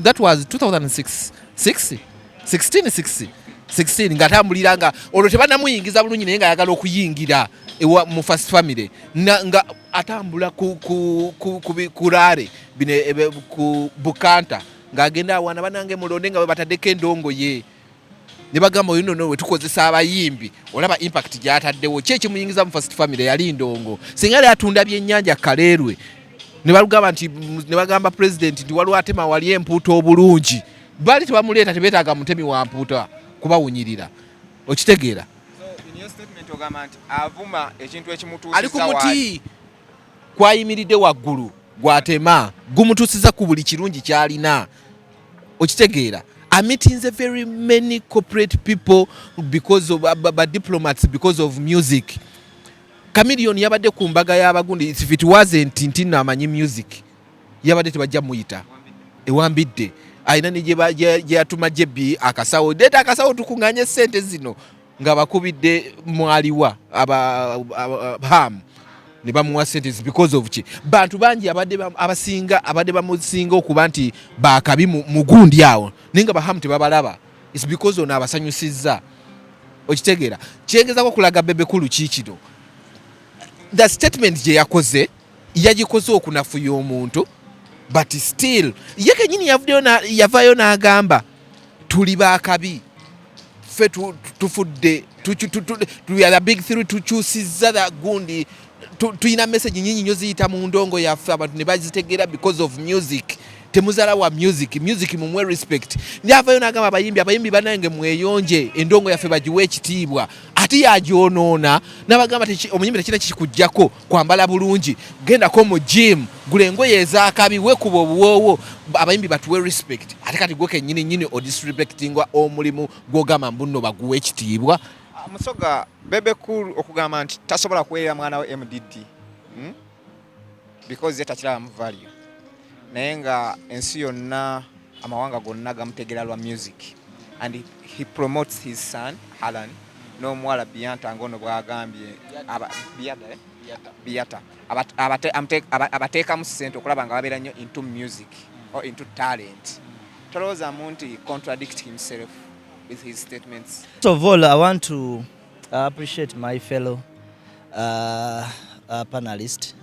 that was 2006, 6, 16, 6, 16, ng'atambulira nga olwo tebanamuyingiza bulungi, naye ng'ayagala okuyingira ewa mu first family, nga atambula ku rally bino ku bukanta, ng'agenda awaana banange mulonde, nga bwe bataddeko endongo ye ne bagamba oyo nno we tukozesa abayimbi. Olaba impact gy'ataddewo? Ki ekimuyingiza mu first family yali ndongo. Singa yali atunda byennyanja Kaleerwe, ne balugamba nti, ne bagamba president nti waliwo atema wali empuuta obulungi, baali tebamuleeta. Tebeetaaga mutemi wa mpuuta kubawunyirira, okitegeera? So in your statement ogamba nti avuma ekintu ekimutuusiza Ali ku waali. Muti kwayimiridde waggulu gwatema gumutuusiza ku buli kirungi kyalina, okitegeera? Ameetinze very many corporate people because of ba diplomats because of music. Chameleone yabadde ku mbaga y'abagundi. If it wasn't nti nno amanyi music, yabadde tebajja muyita ewambidde. Alina ne gye yatuma Jebi akasawo, leeta akasawo tukuŋŋaanye sente zino, nga bakubidde mwaliwa aba ham ne bamuwa sente because of ki? Bantu bangi abadde abasinga abadde bamusinga okuba nti bakabi mu gundi awo, naye nga bahamu tebabalaba. It's because ono abasanyusizza, okitegeera? Kyengezako okulaga Bebe Cool kiikino, the statement gye yakoze, yagikoze okunafuya omuntu, but still ye kenyini yavuddeyo yavaayo n'agamba tuli bakabi ffe, tufudde we are the big three, tukyusizza the gundi. Tulina message nyingi nnyo ziyita mu ndongo yaffe, abantu ne bazitegeera because of music. Temuzala wa music, music mumwe respect. Yavayo n'agamba abayimbi, abayimbi bannange mweyonje, endongo yaffe bagiwe ekitiibwa. Ate yagyonoona n'abagamba omuyimbi tekina kikujjako kwambala bulungi, gendako mu gym, gula engoye ezakabi, weekuba obuwoowo, abayimbi batuwe respect. Ate kati gwe kennyini nnyini odisrespectingwa omulimu gw'ogamba mbu nno baguwe ekitiibwa. Ah, Musoga, Bebe Cool okugamba nti tasobola kuweerera mwana we MDD, Because ye takirabamu value, naye nga ensi yonna, amawanga gonna gamutegera lwa music, and he promotes his son Alan n'omuwala Bianta, ngono bwagambye Biata, eh? Biata abateekamu ssente okulaba nga babeera nnyo into music or into talent. Tolowoozamu nti contradict himself with his statements? First of all, I want to appreciate my fellow panelist,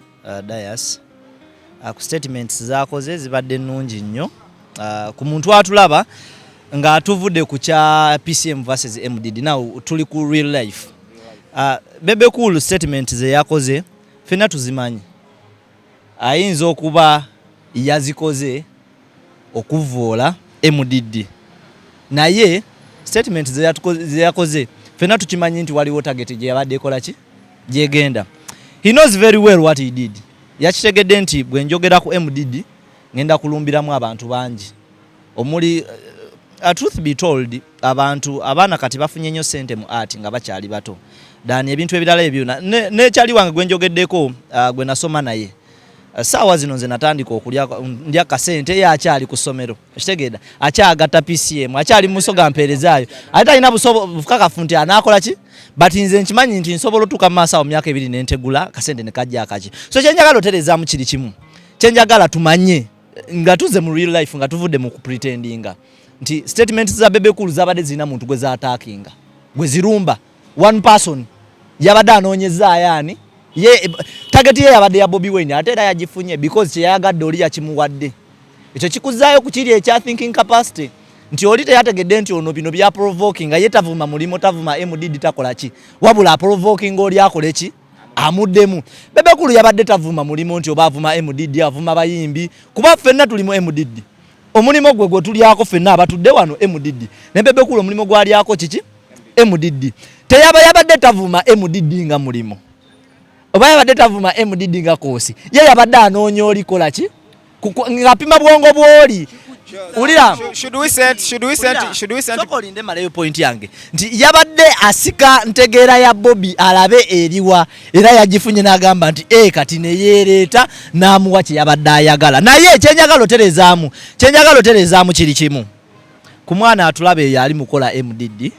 Dias, ku statements zakoze zibadde nnungi nnyo ku muntu atulaba ng'atuvudde ku kya PCM versus MDD. Now tuli ku real life. Bebe Cool statement ze yakoze ffenna tuzimanyi, ayinza okuba yazikoze okuvvoola MDD, naye statement ze yakoze ffenna tukimanyi nti waliwo target gye yabadde ekola ki gyegenda. He knows very well what he did. Yakitegedde nti bwe njogera ku MDD ngenda kulumbiramu abantu bangi omuli, truth be told, abantu abaana kati bafunye nnyo ssente mu art nga bakyali bato dani ebintu ebirala ebyo nekyali wange gwe njogeddeko, gwe nasoma naye. Saawa zino nze natandika okulya ndya kasente, ye akyali ku ssomero, okitegeera, akyagatta PCM, akyali mu Musoga mpeerezaayo, ate talina bukakafu nti anaakola ki, but nze nkimanyi nti nsobola otuuka mu maaso awo mu myaka 2 nentegula kasente ne kajja akaki. So kyenjagala otereezaamu kiri kimu, kyenjagala tumanye nga tuze mu real life, nga tuvudde mu kupretendinga, nti statement za Bebe Cool zabadde zirina muntu gwe zaattackinga, gwe zirumba, one person yabadde anoonyezaayo ani ye target ye yabadde ya Bobi Wine, ate era yagifunye because kyeyayagadde oli yakimuwadde. Ekyo kikuzaayo ku kiri ekya thinking capacity, nti oli teyategedde nti ono bino bya provoking nga ye tavuma mulimo, tavuma MDD, takola ki, wabula aprovoking oli akole ki, amuddemu. Bebe Cool yabadde tavuma mulimo nti oba avuma MDD, avuma bayimbi, kuba ffenna tuli mu MDD. Omulimo gwe gwe tulyako ffenna abatudde wano MDD, ne Bebe Cool omulimo gwalyako kiki? MDD. Teyaba yabadde tavuma MDD nga mulimo, oba yabadde tavuma MDD nga koosi, ye yabadde anoonya oli kola ki, ng'apima bwongo bw'oli. Wulira. Should we send Sooka olinde maleyo point yange, nti yabadde asika ntegeera ya Bobi alabe eriwa, era yagifunye n'agamba nti e kati neyeereeta n'amuwa kye yabadde ayagala. Naye kyenjagala otereezaamu kiri kimu: ku mwana atulaba eyo ali mukola MDD,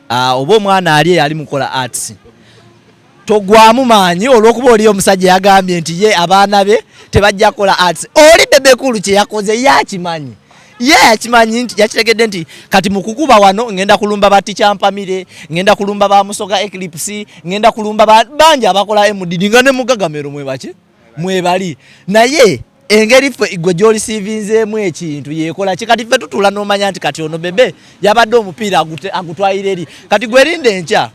oba omwana ali eyo ali mukola arts, togwamu maanyi olw'okuba oli omusajja yagambye nti ye abaana be tebajja kukola arts. Oli Bebe Cool kye yakoze yakimanyi, ye yakimanyi nti yakitegedde nti kati mukukuba wano ngenda kulumba ba Teacher Mpamire, ngenda kulumba ba Musoga Eclipse, ngenda kulumba bangi abakola MDD, nga ne Mugagamero mwebaki mwebali. Naye engeri ffe gwe gy'oreceivinzeemu ekintu yekola ki, kati ffe tutuula n'omanya nti kati ono Bebe yabadde omupiira agutwayira eri. Kati gwerinda enkya.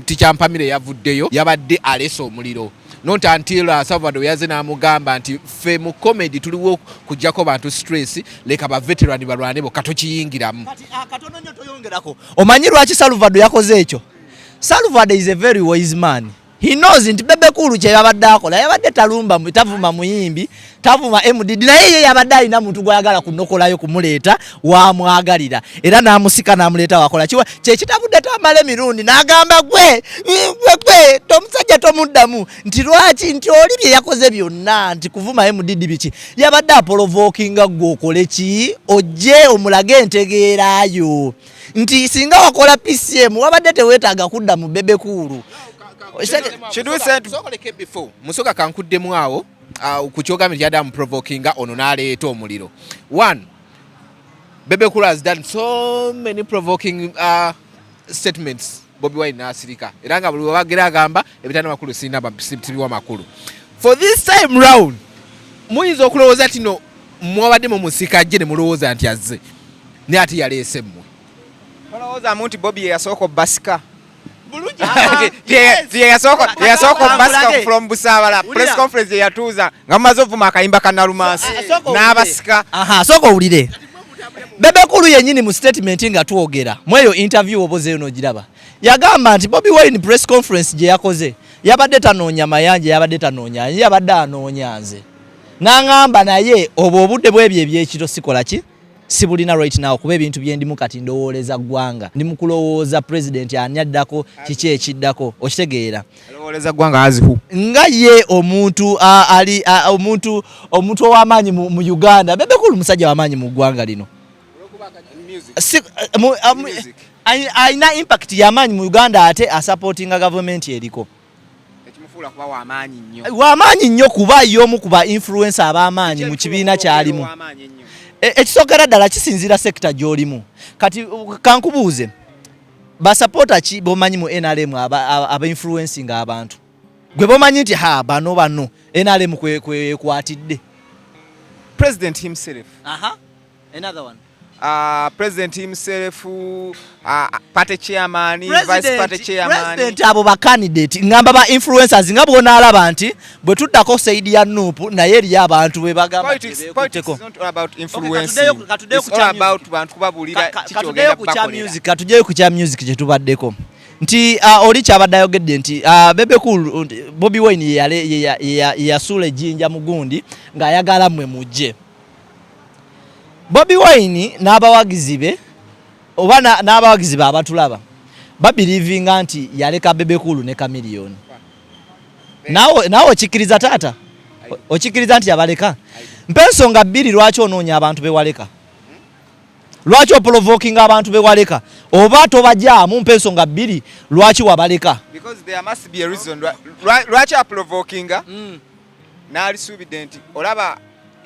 Teacher Mpamire yavuddeyo, yabadde alese omuliro, not until Salvador yaze n'amugamba nti ffe mu comedy tuliwo kujjako bantu stress, leka ba veteran balwane bokka, tokiyingiramu. Kati akatono nnyo toyongerako. Omanyi lwaki Salvador yakoze ekyo? Salvador is a very wise man. He knows nti Bebe Cool kye yabadde akola, yabadde talumba, tavuma muyimbi, tavuma MDD, naye ye yabadde alina muntu gwayagala kunokolayo, kumuleeta wamwagalira, era n'amusika n'amuleeta wakola kiwa kyekitabudde Tamala emirundi n'agamba gwe gwe gwe tomusajja tomuddamu, nti lwaki, nti oli bye yakoze byonna nti kuvuma MDD biki, yabadde aprovokinga gwe okole ki, ojje omulage entegeerayo nti singa wakola PCM wabadde teweetaaga kudda mu Bebe Cool. Should we send Sookoleke before Musoga kankuddemu awo, ku kyogambye nti yadde amuprovokinga ono n'aleeta omuliro. One, Bebe Cool has done so many provoking statements, Bobi Wine n'asirika, era nga buli webagera agamba ebitana makulu sirina sibiwa makulu. For this time round muyinza okulowooza nti no mwabadde mumusika jje ne mulowooza nti azze, naye ate yaleese mmwe. Tolowoozamu nti Bobi ye yasooka obbasika? Yasooka obasika from Busaabala press conference yeyatuuza nga mumaze ovuma akayimba ka Nalumansi n'abasika. Sooka owulire Bebe Cool yennyini mu statement nga twogera mweyo interview oba ozeeyo n'ogiraba, yagamba nti Bobi Wine press conference gye yakoze yabadde tanoonya Mayanja, yabadde tanoonya, yabadde anoonya nze, n'aŋŋamba naye obwo obudde bwebyo ebyekiro sikola ki, sibulina right now, kuba ebintu byendimu kati ndowooleza ggwanga, ndi mu kulowooza president ani addako, kiki ekiddako, okitegeera? Alowooleza ggwanga azihu. Nga ye omuntu ali omuntu ow'amaanyi mu Uganda. Bebe Cool musajja w'amaanyi mu ggwanga lino. Alina impact y'amaanyi mu Uganda, ate asupportinga gavumenti eriko. Ekimufuula kuba w'amaanyi nnyo. W'amaanyi nnyo kuba y'omu ku ba influencer ab'amaanyi mu kibiina kyalimu. Ekisookera ddala kisinziira sector gy'olimu. Kati kankubuuze, basapota ki bomanyi mu NRM aba influencing abantu gwe bomanyi nti ha bano bano NRM kwekwatidde? President himself. Aha. Another one. President himself, party chairman, vice party chairman. President, abo ba candidate. Ngamba ba influencers nga bw'onaalaba nti bwe tuddako side ya NUP naye eriyo abantu bwe bagamba. Politics is not all about influencing. It's all about bantu kubabuulira kiki ku kya music. Katujjeyo ku kya music kye tubaddeko nti oli kyabadde ayogedde nti Bebe Cool, Bobi Wine yasuula ejjinja mu gundi ng'ayagala mmwe mujje. Bobi Wine n'abawagizi be oba n'abawagizi be abatulaba babelievinga nti yaleka Bebe Cool ne Chameleone. Naawe okikkiriza, taata? Okikkiriza nti yabaleka? Mpa ensonga bbiri lwaki onoonya abantu bewaleka, lwaki oprovokinga abantu bewaleka oba tobajaamu. Mpa ensonga bbiri lwaki wabaleka. Because there must be a reason lwaki aprovokinga. N'alisuubidde nti olaba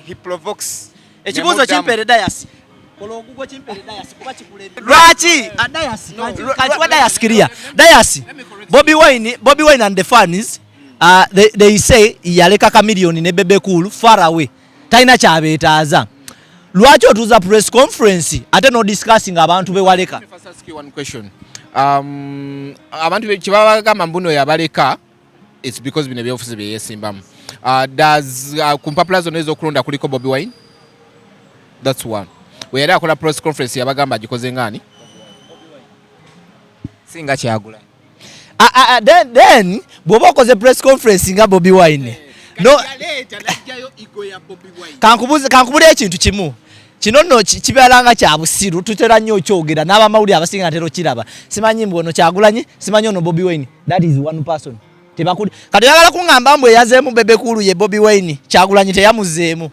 he provokes. Ekibuuzo kimpere dayasi, kola ogugwo, kimpere dayasi kuba kikulemye. Lwaki dayasi kankiwa dayasi clear dayasi. Bobi Wine and the fans, they say yaleka Chameleone ne Bebe Cool far away, talina kyabeetaaza. Lwaki otuuza press conference ate no discussing abantu bewaleka? One question. Abantu kyebaba bagamba mbuno yabaleka, it's because bino ebyobufuzi byeyesimbamu. Does ku mpapula zonna ez'okulonda kuliko Bobi Wine? That's one. We yali akola press conference yabagamba agikoze ngaani? Singa Kyagulanyi. Then bw'oba okoze press conference nga Bobi Wine, no, kankubule ekintu kimu. Kino nno kibeera nga kya busiru, tutera nnyo okyogera n'abamawulire abasinga ntera okiraba, simanyi mbu ono Kyagulanyi, simanyi ono Bobi Wine. That is one person. Tebakuli kati oyagala kuŋŋamba mbu eyazeemu Bebe Cool ye Bobi Wine, Kyagulanyi teyamuzeemu?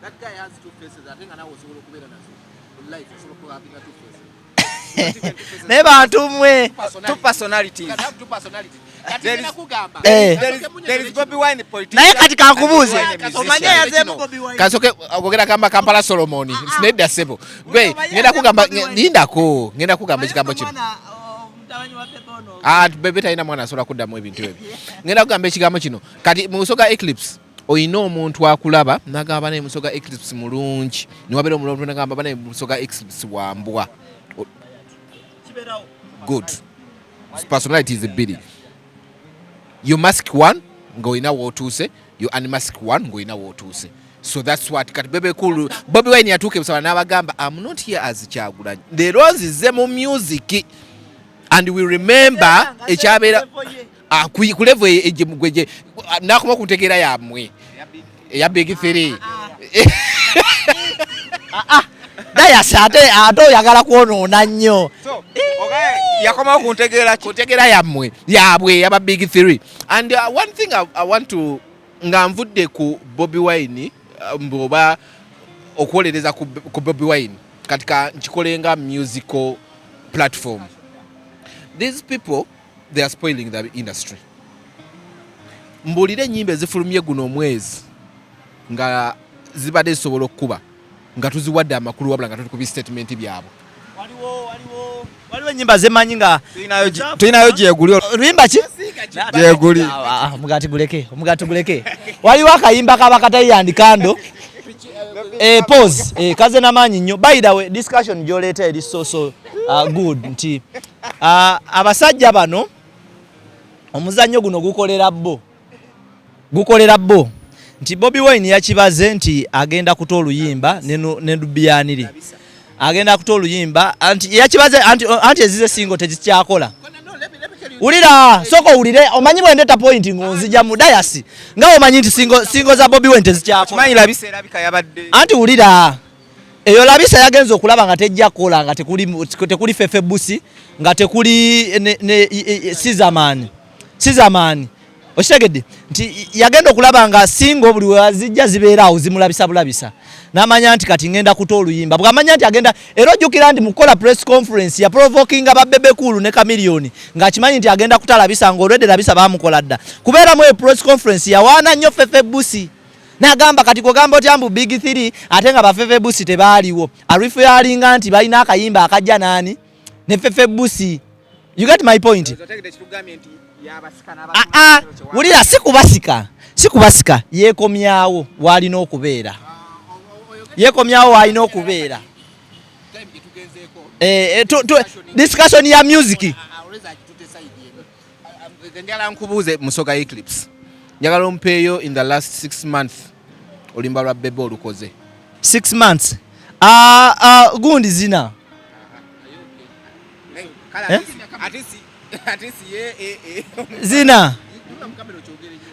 That guy has two faces, ate nga naawe osobola okubeera nazo. Mu life osobola okuhavinga two faces. Naye bantu mmwe. Two personalities. You can have two personalities. Kati ngenda kugamba. There is Bobi Wine politician. Naye kati kankubuuze. And Bobi Wine musician. Omanyi eyazeemu Bobi Wine? Kasoke ogogera kamba Kampala Solomon. Nedda ssebo. Gwe ngenda kugamba, lindako, ngenda kugamba ekigambo kino. Ah, Bebe talina mwana asobola kuddamu ebintu ebyo. Ngenda kugamba ekigambo kino. Kati mu Busoga Eclipse oyina omuntu akulaba n'agamba naye Musoga Eclipse mulungi. Niwabeera omuntu n'agamba naye Musoga Eclipse wambwa. Good. Personalities bbiri. You mask one ng'olina w'otuuse, you unmask one ng'olina w'otuuse. So that's what kati Bebe Cool, Bobi Wine yatuuka ebusaba n'abagamba, "I'm not here as Kyagulanyi. Leero nzize mu music." And we remember ekyabeera ku level nakoma ku ntegeera yammwe eya big three. Dayasi, ate oyagala kwonoona nnyo. So, okay, yakomawo ku ntegeera ki? Ku ntegeera yammwe yaabwe yaba big three. And one thing I want to nga nvudde ku Bobi Wine, mbu oba okwolereza ku Bobi Wine, kati ka nkikole nga musical platform. These people, they are spoiling the industry. Mbuulire ennyimba ezifulumye guno omwezi nga zibadde zisobola okukuba nga tuziwadde amakulu, wabula nga tuli ku bistatement byabwe. Waliwo ennyimba zemanyi nga Tulinayo gyeguli. Luyimba ki? Gyeguli. Ah, ah, omugaati guleke, omugaati guleke. Waliwo akayimba kaba katayandi kando. Pause. Kaze namaanyi nnyo. By the way, discussion gy'oleeta eri so so Good nti abasajja bano omuzannyo guno gukolera bo, gukolera bo, nti Bobi Wine yakibaze nti agenda kuta oluyimba ne Nubian Li, agenda kuta oluyimba, anti yakibaze anti ezize single tezikyakola. Wulira, sooka owulire. Omanyi bwendeta point ng'onzija mu dayasi nga omanyi nti single za Bobi Wine tezikyakola. Kimanyi Labisa erabika yabadde. Anti wulira, eyo Labisa yagenza okulaba nga tejja kukola nga tekuli Fefe Busi, nga tekuli ne Sizamani. Sizamani, okitegedde nti yagenda okulaba nga single buli wazijja zibeera awo zimulabisa bulabisa, n'amanya nti kati ngenda kuta oluyimba. Bw'amanya nti agenda, era ojjukira nti mu kukola press conference ya provokinga ba Bebe Cool ne Chameleone, ng'akimanyi nti agenda kutalabisa, ng'olwedde Labisa baamukola dda. Kubeeramu eyo press conference yawaana nnyo Fefe Busi, n'agamba kati kugamba otya mbu Big Three ate nga ba Fefe Busi tebaaliwo. Arifu yalinga nti balina akayimba akajja naani ne Fefe Busi. You get my point? Ah, ah, wulira, si kubasika, si kubasika, yeekomyawo waalina okubeera, yeekomyawo waalina okubeera. Discussion ya music. Njagala nkubuuze, Musoga Eclipse, njagala ompeeyo in the last 6 months oluyimba lwa Bebe olukoze. 6 months, gundi zina. Eh? Zina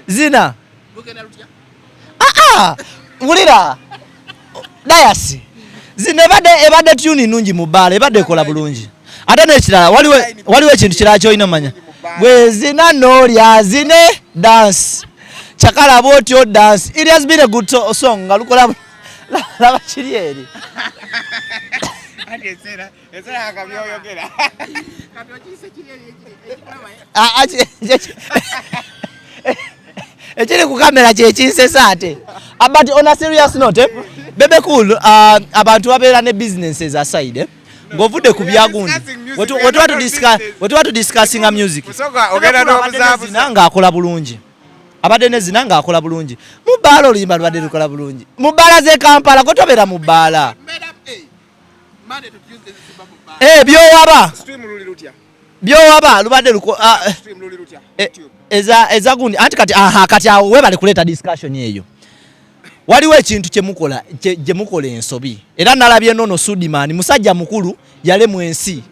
zina. Ah, wulira dayasi, zino ebadde tune nungi mu bbaala, ebadde ekola bulungi. Ate n'ekirala, waliwo ekintu kirala kyolina omanya. Gwe zina noolya zine dance kyakalaba otyo dance. It has been a good song nga lukola laba kiri eri. Anti eseera akabyoyogera. Ah, ah, ekiri ku kamera kyekinsesa ate. But on a serious note, Bebe Cool, abantu babeera ne businesses aside, ng'ovudde ku byagundi wetuba tudiscussinga music. Musoga, ogenda Bebe Cool abadde n'obuzaabuza. ne zina ng'akola bulungi, abadde ne zina ng'akola bulungi mu bbaala. Oluyimba lubadde lukola bulungi mu bbaala z'e Kampala. Gwe tobeera mu bbaala. Byowaba. Stream luli lutya? Byowaba lubadde luko Stream luli lutya? YouTube. Eza gundi anti kati, aha, kati awo webale kuleeta discussion eyo. Waliwo ekintu kyemukola gye mukola ensobi, era nalabye nono Sudiman musajja mukulu yalemwa ensi.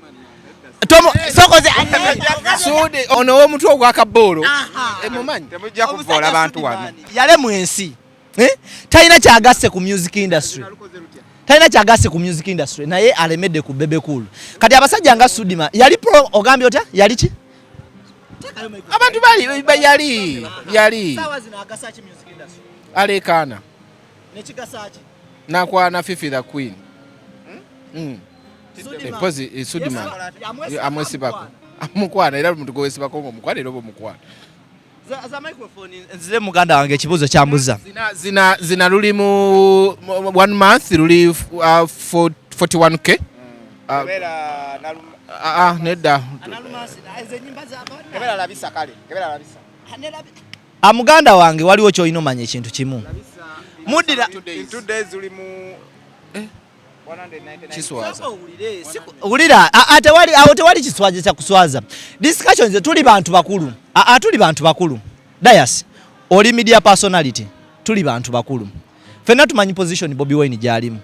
Sokoze. Sudi ono ow'omutwe ogwakaboolo emumanyi. Temujja kuvoola abantu wano. Yalemwa ensi, eh? Talina kyagasse ku music industry, talina kyagasse ku music industry, naye alemedde ku Bebe Cool. Kati abasajja nga Sudima yali pro, ogambye otya, yali ki? Abantu bali yali Saawa zino agasa ki music industry? Aleekaana. Nekigasa ki? Nakwana Fifi the Queen. Mpozi Sudiman amwesibako, amukwana, era muntu gwewesibako nga omukwana era oba omukwana. Za microphone nzire muganda wange ekibuuzo kyambuza. Zina luli mu one month luli 41K. Kebera Nedda. Kebera Labisa, kale kebera Labisa. Muganda wange, waliwo kyolina omanya ekintu kimu. Muddira In 2 days uli mu 199. Kiswaza. Wulira, tewali awo, tewali kiswaza kya kuswaza. Discussions, tuli bantu bakulu. Tuli bantu bakulu. Dayas, oli media personality, tuli bantu bakulu ffenna, tumanyi position Bobi Wine gyalimu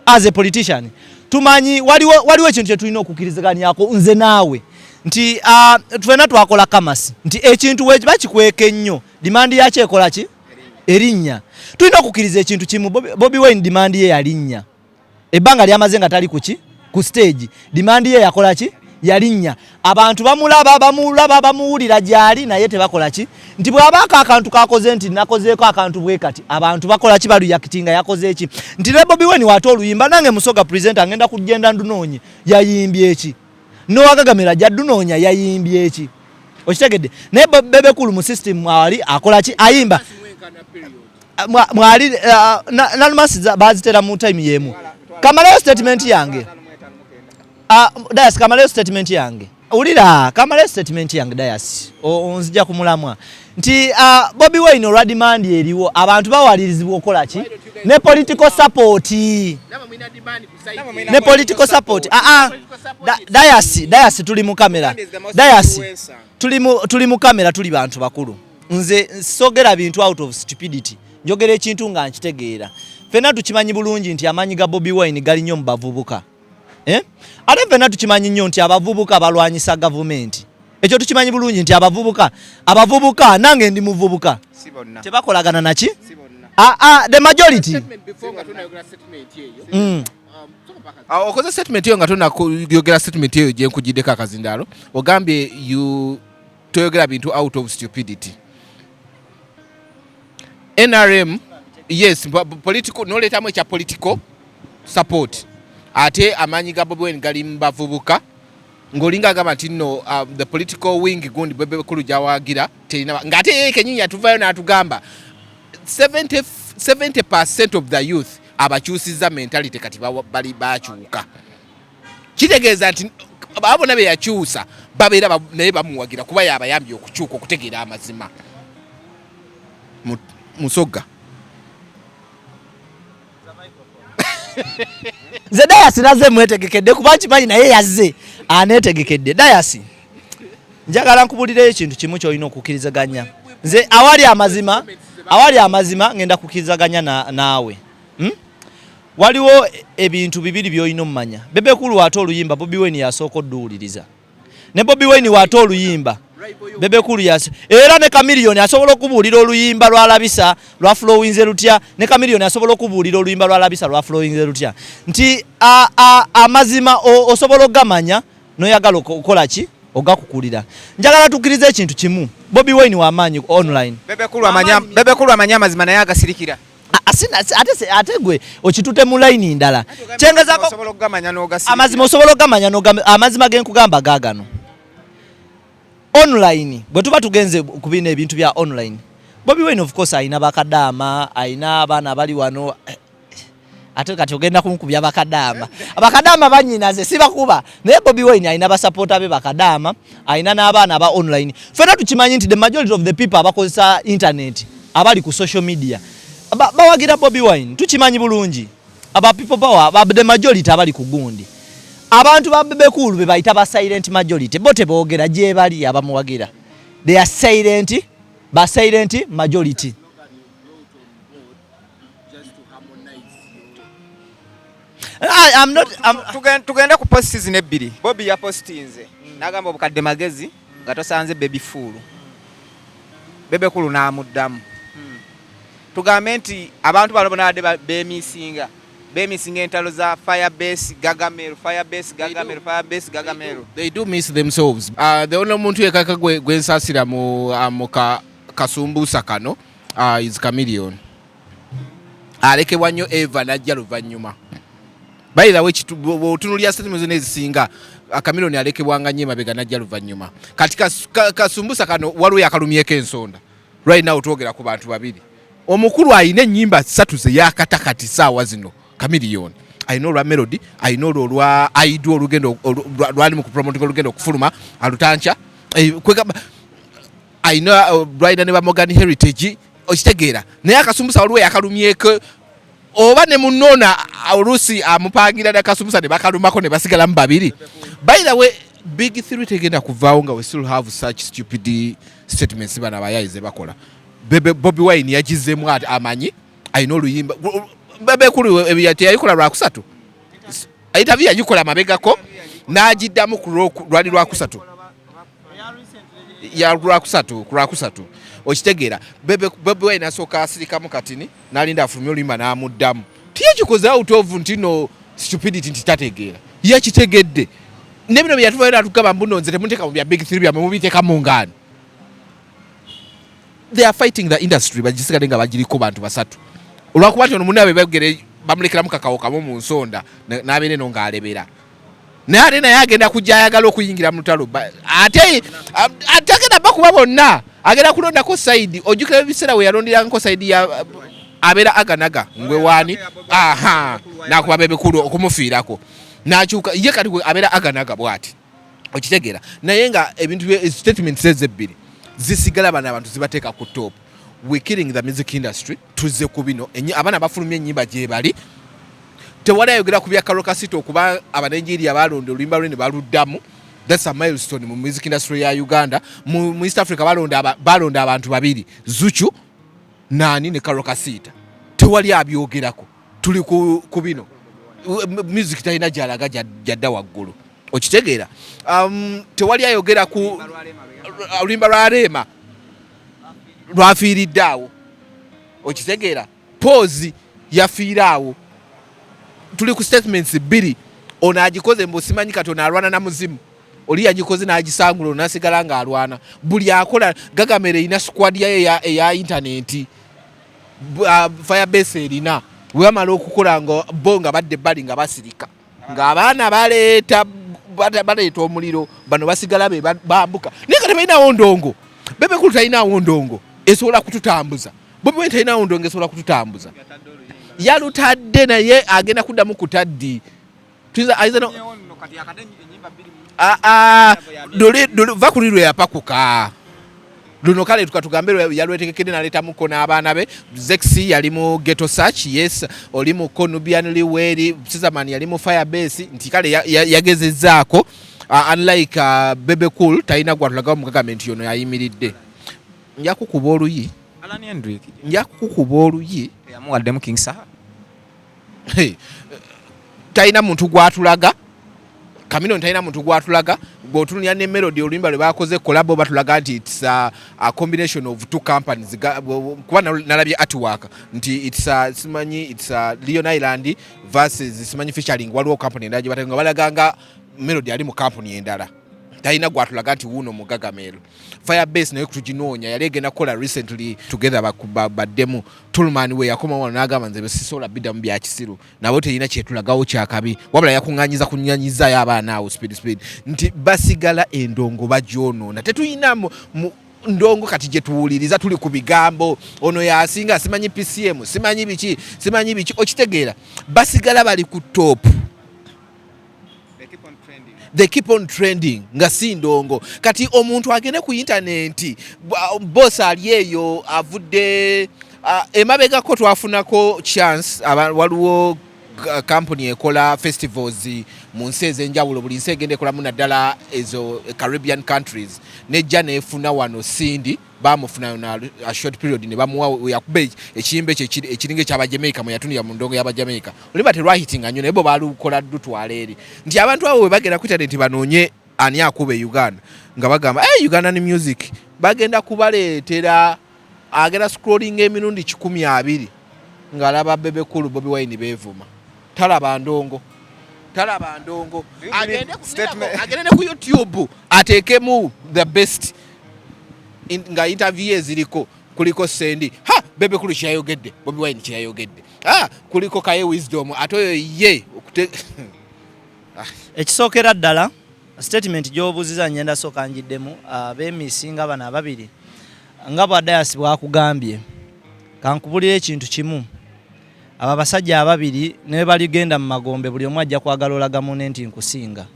as a politician. Tumanyi waliwo ekintu kye tulina okukkiriziganyako nze naawe nti ffenna twakola kamasi nti ekintu bakikweka ennyo, demand yakyo ekola ki? Erinnya. Tulina okukkiriza ekintu kimu, Bobi Wine demand ye yalinnya. Ebbanga lyamaze nga tali kuki ku stage, demand ye yakola ki? Yalinnya. Abantu bamulaba, bamulaba, bamuwulira gyali, naye tebakola ki nti bw'abaako akantu kakoze nti nakozeeko akantu bwe kati, abantu bakola ki? Bareactinga. Yakoze ki nti ne Bobi Wine waate oluyimba, nange Musoga presenter ngenda kugenda ndunoonye yayimbye eki, nowagagamira ajja dunoonya yayimbye eki. Okitegedde? Naye Bebe Cool mu system mwali akola ki? Ayimba. Mwali Nalumasi bazitera mu time yemu. Kamalayo statement yange. Dayas, kamalayo statement yange. Wulira, kamalayo statement yange Dayas. Onzija ku mulamwa nti Bobi Wine olwa demand eriwo, abantu bawalirizibwa okukola ki? Ne political support, ne political support. Ah ah, Dayasi, Dayasi, tuli mu kamera. Dayasi, tuli mu kamera, tuli bantu bakulu. Nze sogera bintu out of stupidity, njogera ekintu nga nkitegeera. Ffenna tukimanyi bulungi nti amaanyi ga Bobi Wine gali nnyo mu bavubuka, eh? Ate ffenna tukimanyi nnyo nti abavubuka balwanyisa gavumenti. Ekyo tukimanyi bulungi nti abavubuka, nange ndi muvubuka, Si bonna. tebakolagana naki. Si bonna. Ah, ah, the majority. Ah, okoze statement eyo nga tonayogera statement eyo gye nkugiddeko akazindaalo. Ogambye you toyogera bintu out of stupidity. NRM, yes, political, noleetamu ekya political support, ate amaanyi ga Bobi Wine gali mu bavubuka, ng'olinga agamba nti nno the political wing gundi Bebe Cool gyawagira terina, ng'ate yeye kenyini yatuvayo n'atugamba 70% of the youth abakyusiza mentality, kati bali bakyuka. Kitegeeza nti abo bonna be yakyusa babeera naye bamuwagira kuba yabayambye okukyuka, okutegeera amazima. Musoga. Nze Dayasi nazze mwetegekedde kuba nkimanyi naye yazze aneetegekedde. Dayasi, njagala nkubulireyo ekintu kimu kyolina okukkirizaganya. Nze awali amazima ngenda kukkirizaganya naawe, Waliwo ebintu bibiri by'olina omumanya. Bebe Cool ate oluyimba Bobi Wine yasooka odduwuliriza, ne Bobi Wine waate oluyimba Bebe Cool yas, era ne Chameleone asobola okubuulira oluyimba lwalabisa lwa flowinze lutya, ne Chameleone asobola okubuulira oluyimba lwalabisa lwa flowinze lutya, nti amazima osobola ogamanya noyagala okukola ki, ogakukulira. Njagala tukkirize ekintu kimu, Bobi Wine wamaanyi online. Bebe Cool amanya amazima naye agasirikira. Ate gwe okitute mu layini ndala kyengezako. Osobola okugamanya n'ogasirikira. Amazima osobola ogamanya amazima genkugamba gaagano online. Bwe tuba tugenze ku bino ebintu bya online, Bobi Wine of course ayina bakadaama, ayina abaana abali wano. Ate kati ogenda kunkubya bakadaama, abakadaama banyinaze sibakuba, naye Bobi Wine ayina basapoota be bakadaama, ayina n'abaana aba online. Ffenna tukimanyi nti the majority of the people abakozesa internet, abali ku social media, bawagira Bobi Wine. Tukimanyi bulungi aba people power the majority abali ku gundi. Abantu ba Bebe Cool be bayita ba silent majority, bo teboogera, gye bali abamuwagira, they are silent, ba silent majority. I'm not, I'm, Tugende ku post zino ebbiri. Bobi yapostinze n'agamba obukadde magezi nga tosanze Baby Fool. Bebe Cool n'amuddamu. Tugambe nti abantu bano bonna badde bemisinga entalo za Firebase Gagamel, Firebase Gagamel, Firebase Gagamel. They do miss themselves. The only muntu yekaka gwe nsaasira mu kasumbuusa kano is Chameleone. Alekebwa nnyo eva najja luvannyuma. By the way, bw'otunuulira statement zonna ezisinga, Chameleone alekebwanga nnyo emabega najja luvannyuma. Kati kasumbusa kano waliwo yakalumyeko ensonda. Right now twogera ku bantu babiri. Omukulu ayina ennyimba ssatu ze yakata kati saawa zino. Chameleone alina olwa Melody, alina olwo olwa Aidu, olugendo lwali mu kupromotinga olugendo okufuluma alutanca. Kwegamba alina lwalina ne ba Morgan Heritage, okitegeera? Naye akasumbusa waliwo yakalumyeko, oba ne munoona oluusi amupangira nakasumbusa ne bakalumako ne basigalamu babiri. By the way, big three tegenda kuvaawo nga we still have such stupid statements bano abayayi ze bakola. Bebe Bobi Wine yagizemu ati amanyi alina oluyimba. Bebe Cool teyayikola lwakusatu, interview yagikola mabegako n'agiddamu ku lwali lwakusatu, ya lwakusatu, ku lwakusatu, okitegeera? Bebe Bobi Wine asooka asirikamu katini n'alinda afulumye oluyimba n'amuddamu. Tiyakikoze out of nti no stupidity, nti tategeera, yakitegedde. Ne bino bye yatuvayo natugamba mbuno nze temunteeka mu bya big three byammwe, mubiteeka mu ngaano. They are fighting the industry bagisigale nga bagiriko bantu basatu, olwakuba nti ono munnaabwe bagere bamulekeramu kakawo kamu mu nsonda n'abeera eno ng'alebera, naye ate naye agenda kujja ayagala okuyingira mu lutalo. Ate agenda bakuba bonna, agenda kulondako side. Ojjukira ebiseera we yalonderangako side ya abeera aganaga ngwe waani, aha, nakuba Bebe Cool okumufiirako n'akyuka ye, kati gwe abeera aganaga bw'ati, okitegeera? Naye nga ebintu statements ezo ebbiri zisigala, bano abantu zibateeka ku top. We killing the music industry. Tuzze ku bino, abaana bafulumya ennyimba gye bali. Tewali ayogera ku bya Karole Kasita okuba Abanigeria balonda oluyimba lwe ne baluddamu. That's a milestone mu music industry ya Uganda. Mu East Africa balonda abantu babiri, Zuchu nani ne Karole Kasita. Tewali abyogerako, tuli ku bino. Music talina gyalaga gyadda waggulu, okitegeera? Tewali ayogera ku oluyimba lwa Rema lwafiiridde awo, okitegeera? Pose yafiira awo. Tuli ku statements bbiri, ono agikoze mbu simanyi kati ono alwana na muzimu, oli yagikoze n'agisangula, ono nasigala ng'alwana. Buli akola Gagamel erina squad yayo eya intaneti, Firebase erina. Bwe bamala okukola nga bo nga badde ebbali nga basirika, ng'abaana baleeta omuliro, bano basigala be bambuka. Naye nga tebalinawo ndongo. Bebe Cool talinawo ndongo esobola kututambuza. Bobi Wine talinawo ndongo esobola kututambuza. Yalutadde naye agenda kuddamu kutaddi. Tuyinza Ah, ah, va kuli lwe yapakuka luno. Kale tukatugambe yalwetegekedde naleetamuko n'abaana be. Zex yali mu Ghetto Search, yes, oli mu Nubian Liweri, Sizaman yali mu Firebase, nti kale yagezezzaako. Unlike Bebe Cool, talina gwatulagawo mu gavumenti yono yayimiridde. Nja kukuba oluyi. Alan Hendrick. Nja kukuba oluyi. Yamuwaddemu King Saha. Hey, talina muntu gwatulaga. Chameleone talina muntu gwatulaga. Bw'otunulira ne Melody, oluyimba lwe bakoze collabo, batulaga nti it's a combination of two companies. Kuba nalabye artwork nti it's a, simanyi, it's a Leon Island versus simanyi featuring, waliwo company endala gye batanga, nga balaga nga Melody ali mu company endala. Talina gwatulaga nti wuuno mu Gagamel. Firebase naye tuginoonya, yali egenda kukola recently together baddemu. Tulman we yakoma wano n'agamba nze sisobola biddamu bya kisiru, nabo terina kyetulagawo kyakabi, wabula yakuŋŋanyiza kuŋŋanyizaayo abaana awo speed speed, nti basigala endongo bagyonoona. Tetulina mu ndongo kati gye tuwuliriza, tuli ku bigambo, ono yasinga, simanyi PCM, simanyi biki, simanyi biki, okitegeera? Basigala bali ku top. They keep on trending nga si ndongo. Kati omuntu agende ku intaneti, boss ali eyo avudde emabegako, twafunako chance, waliwo company ekola festivals mu nsi ez'enjawulo, buli nsi egenda ekolamu, naddala ezo Caribbean countries, nejja nefuna wano Cindy, bamufuna na a short period ne bamuwa, yakuba ekiyimba ekyo ekiringa ekyabajamaica, mwe yatunira mu ndongo y'abajamaica. Olimba terwahitinga nnyo, naye bo balukola lutwala eri, nti abantu abo bwe bagenda ku internet banoonye ani akuba e Uganda, nga bagamba, hey, Ugandan music, bagenda kubaleetera, agenda scrolling emirundi 120 ng'alaba Bebe Cool, Bobi Wine beevuma, talaba ndongo, talaba ndongo. Agende ne ku YouTube ateekemu the best nga interview eziriko, kuliko Sendi, ha, Bebe Cool kyeyayogedde, Bobi Wine kyeyayogedde, ah, kuliko Kaye Wisdom, ate oyo ye Ekisookera ddala, statement gy'obuuziza ngenda sooka njiddemu. Abeemisinga bano ababiri, nga bwa Dayasi bwakugambye, kankubulira ekintu kimu: abo abasajja ababiri ne baligenda mu magombe, buli omu ajja kwagala olaga munne nti nkusinga.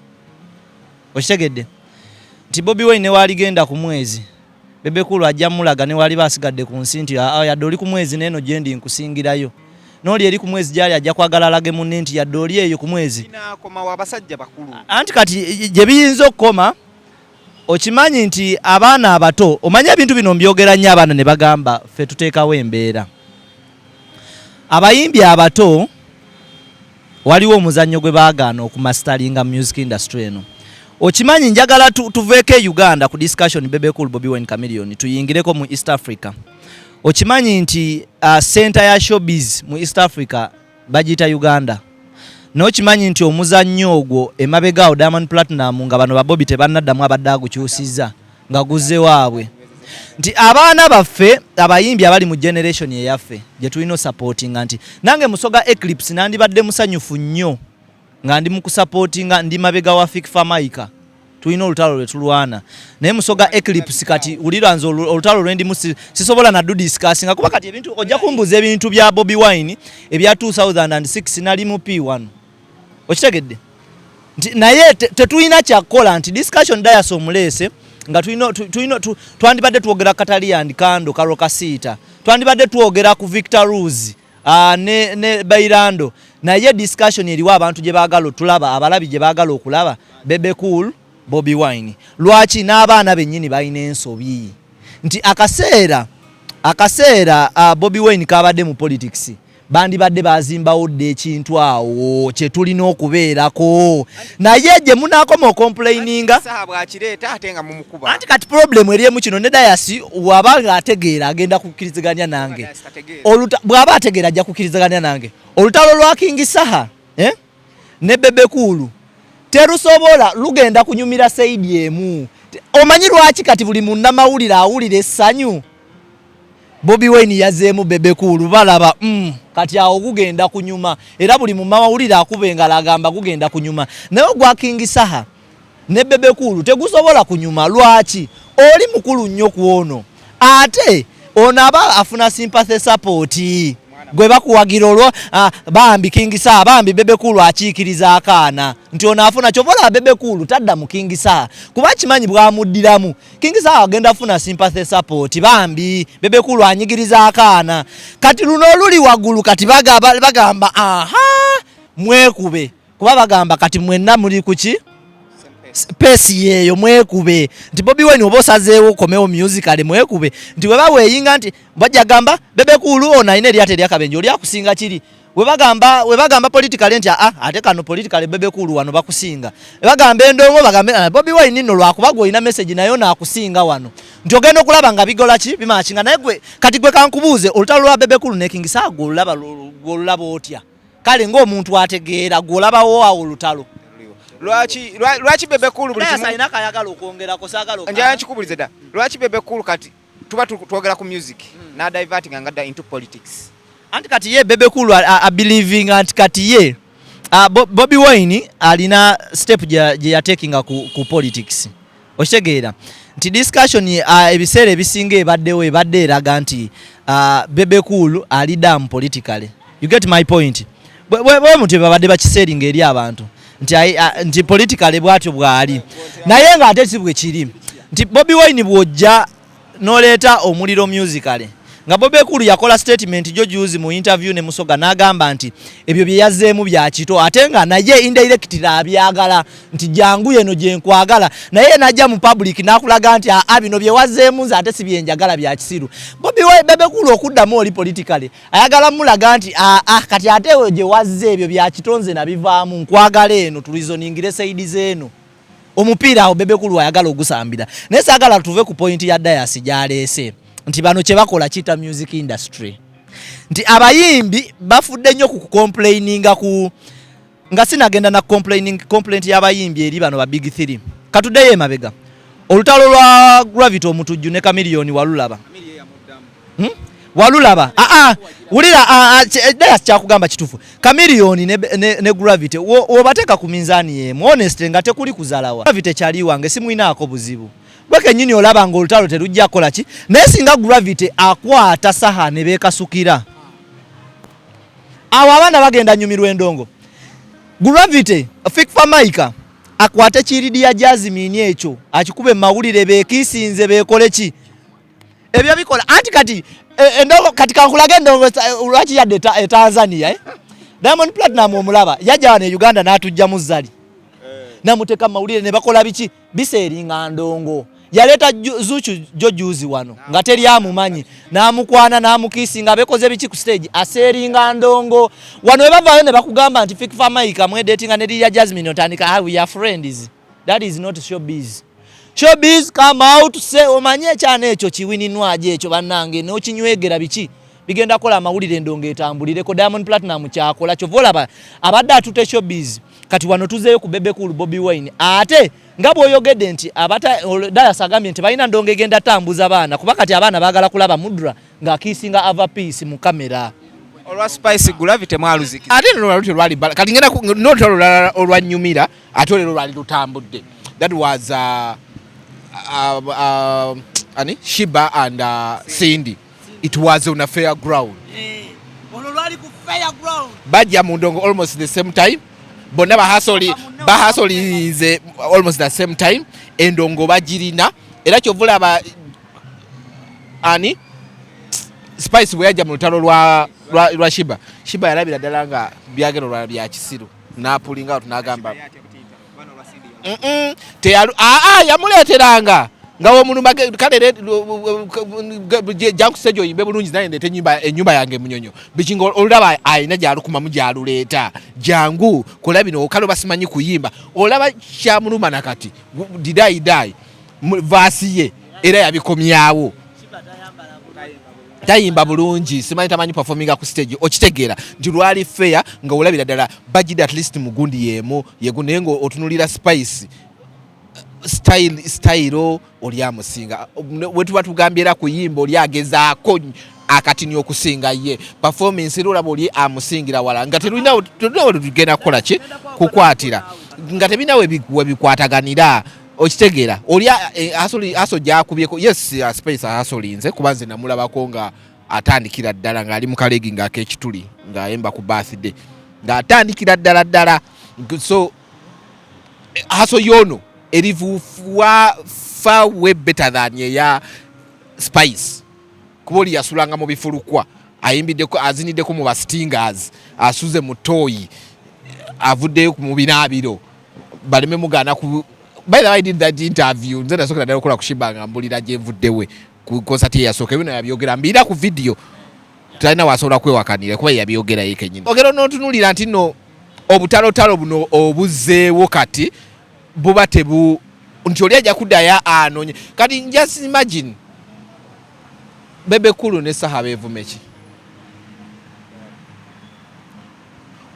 Okitegedde nti Bobi Wine ne waaligenda ku mwezi, Bebe Cool ajja mulaga ne waliba asigadde ku nsi nti aa, yadde oli ku mwezi, neeno gye ndi nkusingirayo. N'oli eri ku mwezi gyali ajja kwagala alage munne nti yadde oli eyo ku mwezi. Binakomawo? Abasajja bakulu. Anti kati gye biyinza okukoma, okimanyi nti abaana abato, omanyi ebintu bino mbyogera nnyo, abaana ne bagamba ffe tuteekawo embeera. Abayimbi abato waliwo omuzannyo gwe baagaana okumasteringa music industry eno. Okimanyi njagala tuveeko e Uganda ku discussion Bebe Cool, Bobi Wine, Chameleone, tuyingireko mu East Africa. Okimanyi nti center ya showbiz mu East Africa bagiyita Uganda? N'okimanyi nti omuzannyo ogwo emabega awo Diamond Platnumz, nga bano babobi tebannaddamu, abadde agukyusizza nga guzze waabwe, nti abaana baffe abayimbi abali mu generation eyaffe gye tulina osupportinga, nti nange Musoga Eclipse nandibadde musanyufu nnyo nga ndi mu kusupportinga, ndi mabega wa Fik Fameica. Tulina olutalo lwe tulwana naye Musoga Eclipse. Kati wulira nze olutalo lwendimu sisobola nadudiscussinga, kuba kati ebintu ojja kumbuza ebintu bya Bobi Wine ebya 2006 nali mu P1, okitegedde? Nti naye tetulina kyakukola, nti discussion Dayas omuleese nga tulina twandibadde twogera Kataleya and Kandle, Karole Kasita. Twandibadde twogera ku Victor Ruz ne Bailando, naye discussion eriwo abantu gye baagala otulaba, abalabi gye baagala okulaba, Bebe Cool, Bobi Wine. Lwaki n'abaana bennyini balina ensobi nti akaseera Bobi Wine kabadde mu politics, bandibadde bazimbawo dda ekintu awo kye tulina okubeerako, naye gye munaakoma ocomplaininga. Saha bwakireeta ate nga mumukuba. Anti kati problem eriemu kino ne Dayasi waba ng'ategeera agenda kukkiriziganya nange. Dayasi tategeera. Bw'aba ategeera ajja kukkiriziganya nange. Olutalo lwa King Saha, eh? Ne Bebe Cool terusobola lugenda kunyumira side emu. Omanyi lwaki kati buli munnamawulire awulira essanyu Bobi Wine yazeemu Bebe Cool? Balaba kati awo gugenda kunyuma, era buli munnamawulire akuba engalo agamba gugenda kunyuma. Naye ogwa King Saha ne Bebe Cool tegusobola kunyuma. Lwaki? Oli mukulu nnyo ku ono, ate ono aba afuna sympathy support gwe bakuwagira olwo bambi King Saha, bambi Bebe Cool akiikiriza akaana nti ono afuna. Kyova olaba Bebe Cool tadda mu King Saha, kuba kimanyi bwamuddiramu King Saha agenda afuna sympathy support, bambi Bebe Cool anyigiriza akaana. Kati luno oluli waggulu kati bagamba aha mwekube, kuba bagamba kati mwenna muli kuki pace yeeyo, mwekube nti Bobi Wine oba osazeewo okomewo musically, mwekube nti weba weeyinga nti bajja gamba Bebe Cool ono alina eryato eryakabenje oli akusinga kiri. Webagamba politically nti aa ate kano politically Bebe Cool wano bakusinga. Webagamba endongo bagambe ah, Bobi Wine nno lwakuba gwe olina message naye ono akusinga wano, nti ogenda okulaba nga bigola ki bimakinga. Naye gwe kati gwe kankubuuze, olutalo lwa Bebe Cool ne King Saha gwe olulaba otya? Kale ng'omuntu ategeera, gwe olabawo awo olutalo? Lwaki Bebe Cool buli Naye kimu alina kayagala okwongerako, saagala Njagala nkikubulize dda, lwaki Bebe Cool kati tuba twogera ku music na diverting nga adda into politics? Anti kati ye Bebe Cool abelievinga nti kati ye Bobi Wine alina step gye yatekinga ku politics. Okitegeera nti discussion ebiseera ebisinga ebaddewo ebadde eraga nti Bebe Cool ali dam politically. You get my point? Bwe mutyo babadde bakisellinga eri abantu nti, nti politically bwatyo bw'ali, naye ng'ate si bwe kiri nti Bobi Wine bw'ojja n'oleeta omuliro musically, nga Bebe Cool yakola statement jo juzi mu interview ne Musoga n'agamba nti ebyo bye yazzeemu bya kito, ate nga naye indirectly abyagala nti jangu yeno gye nkwagala, naye n'ajja mu public n'akulaga nti aa bino bye wazzeemu nze ate si bye njagala, bya kisiru. Bobi Wine, Bebe Cool okuddamu oli politically ayagala mulaga nti aa kati ate eyo gye wazze ebyo bya kito, nze nabivaamu, nkwagala eno tureasoningire side z'eno. Omupiira awo Bebe Cool ayagala ogusambira, naye saagala tuve ku point ya Dayasi gy'aleese nti bano kye bakola kita music industry, nti abayimbi bafudde nnyo ku kucomplaininga ku nga sinagenda na complaining complaint y'abayimbi eri bano ba big three. Katuddeyo emabega, olutalo lwa Gravity Omutujju ne Chameleone walulaba? Hmm? Walulaba? Aa wulira, Dayasi kyakugamba kituufu. Chameleone ne Gravity wobateeka ku minzaani y'emu, honestly nga tekuli kuzalawa, Gravity kyali wange simwinaako buzibu, gwe kennyini olaba nga olutalo terujja kukola ki, naye singa Gravity akwata Saha ne beekasukira awo, abaana bagenda nyumirwa endongo. Gravity Fik Fameica akwate kiridi ya Jasmine ekyo akikube mawulire, beekisinze beekole ki ebyo bikola. Anti kati endongo kati kankulage endongo lwaki yadde e Tanzania, eh? Diamond Platinum omulaba yajja wano e Uganda n'atujjamu Zari namuteeka mu mawulire ne bakola biki bisellinga ndongo. Yaleeta Zuchu jo juzi wano nga teri amumanyi n'amukwana n'amukissinga bekoze biki ku stage, asellinga ndongo. Wano we bavaayo ne bakugamba nti Fik Fameica mwedatinga ne Lydia Jasmine, otandika ah, we are friends. That is not showbiz. Showbiz come out say omanye ekyana ekyo kiwininwaje ekyo bannange n'okinywegera biki bigenda kukola amawulire, endongo etambulireko. Diamond Platinum kyakola, kyova olaba abadde atute showbiz. Kati wano tuzeeyo ku Bebe Cool, Bobi Wine, ate nga bw'oyogedde nti abata Dayas agambye nti balina ndongo egenda tambuza baana, kuba kati abaana baagala kulaba Mudra ng'akissinga Ava Peace mu kamera. Olwa Spice Gravity mwaluzikira. Ate nno lwali terwali bbala. Kati ngenda n'olutalo olulala olwanyumira, ate olero lwali lutambudde, that was ani Sheebah and Cindy. It was on a fair ground. Olwo lwali ku fair ground. Bajja mu ndongo almost the same time, bonna bahasolinze almost the same time, endongo bagirina. Era kyova olaba ani Spice bwe yajja mu lutalo lwa, lwa, lwa Shiba, Shiba yalabira ddala nga byagenda olwala bya kisiru n'apulinga out n'agamba aa yamuleeteranga nga womulumba kale jankusejo oyimbe bulungi naye ndeete ennyumba yange munyonyo biki nga olulaba alina gyalukumamu gyaluleeta jangu kola bino kale oba simanyi kuyimba olaba kyamuluma nakati didayidai vaasi ye era yabikomyawo tayimba bulungi simanyi tamanyi performinga ku stage okitegeera nti lwali fair nga olabira ddala bagida at least mugundi yemu yegu naye nga otunulira Spice style style oli amusinga wetuba tugambye era kuyimba oli agezaako akatini okusinga ye performance era olaba oli amusingira wala nga terulina wetugenda kukola ki kukwatira nga tebirina webikwataganira okitegeera oli aso gyakubyeko yes Spice asolinze kuba nze namulabako nga atandikira ddala ng'ali mu kalegi ng'ak'ekituli ng'ayemba ku birthday ng'atandikira ddala ddala so hustle yono eri far way better than eya Spice kuba oli yasulanga mu bifulukwa ayimbiddeko aziniddeko mu bastingers asuze mu toyi avuddeyo mu binaabiro baleme mugaana ku by the way I did that interview nze nasookera ddala okukola ku Shiba nga mbulira gye nvuddewe ku concert ye yasooka ebino yabyogera mbiira ku video talina wasobola kwewakanira kuba yabyogera ye kennyini ogera n'otunuulira nti nno obutalotalo buno obuzzeewo kati buba tebu nti oli ajja kuddayo anoonye kati just imagine Bebe Cool ne Saha beevume ki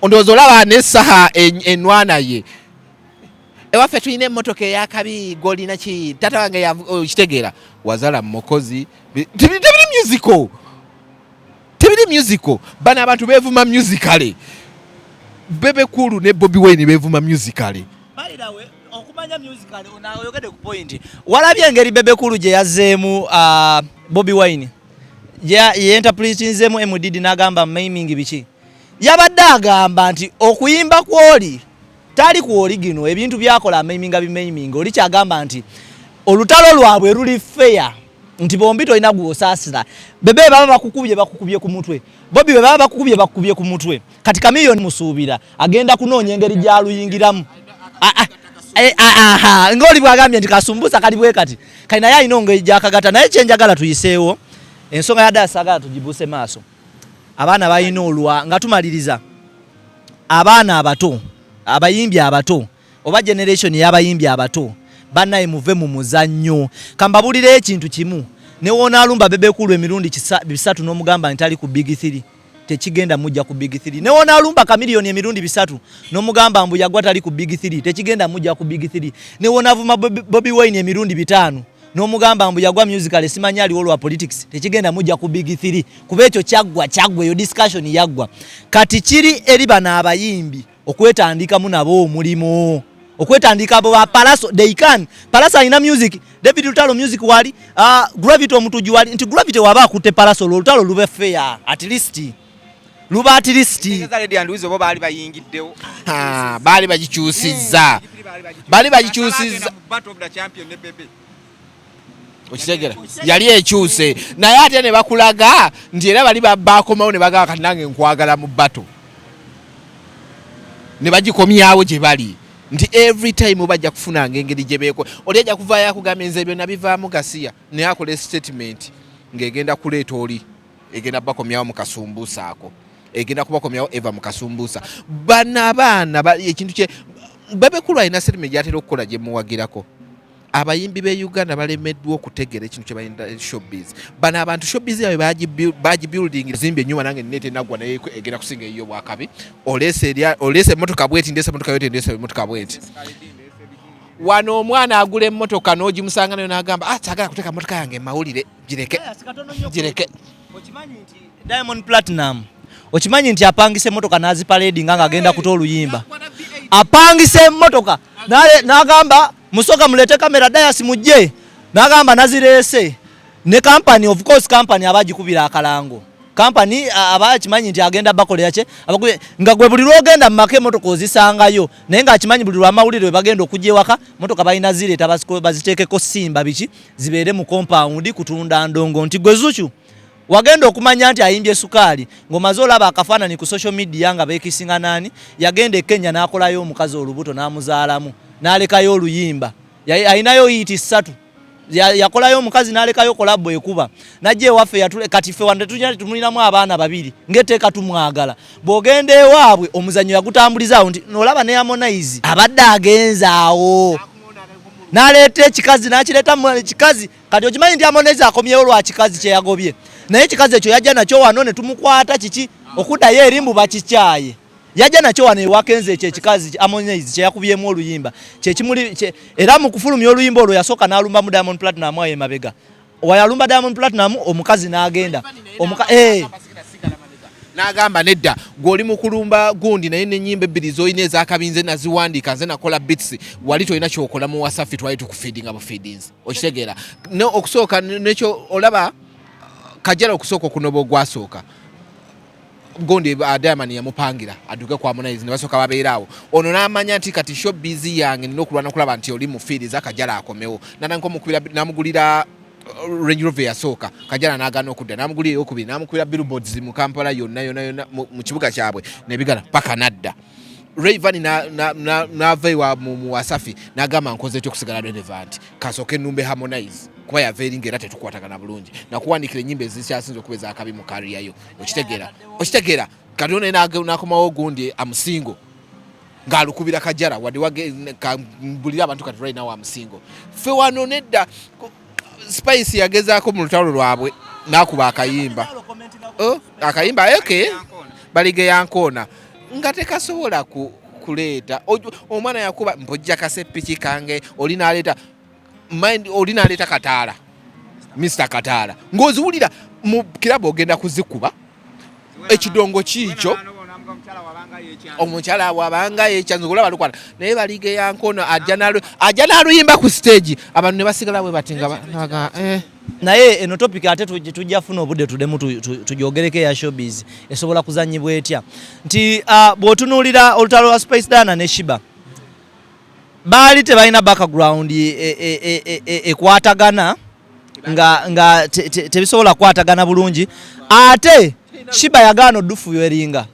ndowooza olaba ne Saha enwana ye ewaffe tulina emmotoka eyakabi golina ki tata wange okitegeera wazala mukozi tebiri musical tebiri musical bano abantu beevuma musically Bebe Cool ne Bobi Wine beevuma musically okumanya musical oyogedde ku point walabye engeri Bebe Cool gye yazzeemu Bobi Wine yeinterpretinzeemu MDD n'agamba maiming biki yabadde agamba nti okuyimba kwoli tali ku oligino ebintu byakola amaiminga bimaiminga oli kyagamba nti olutalo lwabwe luli fair nti bombi tolina gwosaasira Bebe baba bakukubye bakukubye ku mutwe Bobi bwe baba bakukubye bakukubye ku mutwe kati Chameleone musuubira agenda kunoonya engeri gyaluyingiramu ng'oli bwagambye nti kasumbusa kali bwe kati kali naye alina engeri gyakagata naye kyenjagala tuyiseewo ensonga ya ddala saagala tugibuuse maaso abaana balina olwa nga tumaliriza abaana abato abayimbi abato oba generation y'abayimbi abato bannaye muve mu muzannyo kambabuulire ekintu kimu ne woonaalumba Bebe Cool emirundi 3 n'omugamba nti tali ku big 3 tekigenda mujja ku big 3 ne woonaalumba Chameleone emirundi 3 n'omugamba mbu yagwa tali ku big 3 tekigenda mujja ku big 3 ne woonavuma Bobi Wine emirundi 5 n'omugamba mbu yagwa musical simanyi aliwo lwa politics tekigenda mujja ku big 3 kuba ekyo kyaggwa kyaggwa eyo discussion yaggwa kati kiri eri bano abayimbi okwetandikamu nabo omulimu okwetandika abo ba Palaso they can Palaso alina music David Lutalo music wali Gravity Omutuju wali nti Gravity waba akutte Palaso olutalo lube fair at least luba at least oba baali bayingiddewo baali bagikyusizza baali bagikyusizza okitegera yali ekyuse naye ate ne bakulaga nti era bali bakomawo ne bagamba kati nange nkwagala mu battle ne bagikomyawo gye bali nti every time bajja kufunanga engeri gye beeko oli ajja kuvaayo akugamba enze byonna bivaamu gasiya naye akola statement ng'egenda kuleeta oli egenda bakomyawo mu kasumbuusa ako egenda kubakomyawo eva mu kasumbuusa bano abaana ekintu kye Bebe Cool alina statement gy'atera okukola gye muwagirako abayimbi b'e Uganda balemeddwa okutegeera ekintu kye bayita showbiz bano abantu showbiz yaabwe bagibuilding zimbye ennyumba nange nina etenaggwa naye egenda kusinga eyiyo bwakabi oleese emmotoka bweti ndeese emmotoka bweti ndeese emmotoka bweti wano omwana agula emmotoka n'ogimusanga nayo n'agamba ah saagala kuteeka mmotoka yange mawulire gireke gireke okimanyi nti Diamond Platinum okimanyi nti apangisa emmotoka n'azipaledinga ng'agenda kuta oluyimba apangisa emmotoka n'agamba musoka mulete kamera dayasi mujje n'agamba nazireese ne company of course company abagikubira akalango company aba akimanyi nti agenda bakolera kye nga gwe buli lwogenda mu maka emmotoka ozisangayo naye ng'akimanyi buli lwamawulire we bagenda okujja ewaka motoka balina zireeta baziteekeko simba biki zibeere mu compound kutunda ndongo nti gwe Zuchu Wagenda okumanya nti ayimbye sukaali ng'omaze olaba akafaananyi ku social media nga beekisinga naani. Yagenda e Kenya n'akolayo omukazi olubuto n'amuzaalamu n'alekayo oluyimba. Alinayo hit 3. Yakolayo omukazi n'alekayo collabo ekuba. Najja ewaffe yatule kati ffe wano tetulina tumulinamu abaana babiri ng'etteeka tumwagala. Bw'ogenda ewaabwe omuzannyo yagutambulizaawo nti n'olaba ne Harmonize abadde agenze awo n'aleeta ekikazi n'akireeta mu ekikazi. Kati okimanyi nti Harmonize akomyewo lwa kikazi kye yagobye, naye ekikazi ekyo yajja nakyo wano ne tumukwata kiki okuddayo eri mbu bakikyaye. Yajja nakyo wano ewa Kenzo ekyo ekikazi Harmonize kye yakubyemu oluyimba kyekimuli era mu kufulumya oluyimba olwo yasooka n'alumba mu Diamond Platnumz awo emabega. Wayalumba Diamond Platnumz omukazi n'agenda n'agamba nedda gw'oli mu kulumba gundi, naye n'ennyimba ebbiri z'olina ezakabinze naziwandiika nze nakola beats, wali tolina kyokola mu Wasafi, twali tukufeedinga bufeedings. Okitegeera? No okusooka nekyo olaba Kajjala okusooka okunoba ogwasooka gundi Diamond yamupangira adduke kwa Harmonize ne basooka babeera awo. Ono n'amanya nti kati showbiz yange nina okulwana okulaba nti oli mufiiriza Kajjala akomewo. Natandika omukubira, n'amugulira Range Rover yasooka, Kajjala n'agaana okudda, n'amugulira eyokubiri, n'amukubira billboards mu Kampala yonna yonna yonna mu kibuga kyabwe nebigala paka nadda. Rayvanny n'ava ewa mu Wasafi n'agamba nkoze etya okusigala relevant, kasooke ennumbe Harmonize kuba yava eri ng'era tetukwatagana bulungi, nakuwandiikira ennyimba ezikyasinze okuba ezakabi mu career yo. Okitegeera? Okitegeera? Kati ono n'akomawo gundi amusingo ng'alukubira Kajjala wadde mbulira abantu kati right now amusingo ffe wano nedda. Spice yagezaako mu lutalo lwabwe n'akuba akayimba, oh, akayimba okay, balige yankoona nga tekasobola kuleeta omwana yakuba mpojja kasepiki kange oli n'aleeta mind oli n'aleeta Kataala, Mr Kataala ng'oziwulira mu kirabo ogenda kuzikuba ekidongo kiikyo omukyala wabanga yekyanze olaba lukwata naye balige yankono ajja n'aluyimba ku stage abantu ne basigala bwe bati nga eh. Naye eno topic ate tujja funa obudde tuddemu tugyogereko eya showbiz esobola kuzanyibwa etya nti bw'otunuulira olutalo lwa Spice Diana ne Sheebah, baali tebalina background ekwatagana nga tebisobola kukwatagana bulungi. Ate Sheebah yagaana odufuyeringa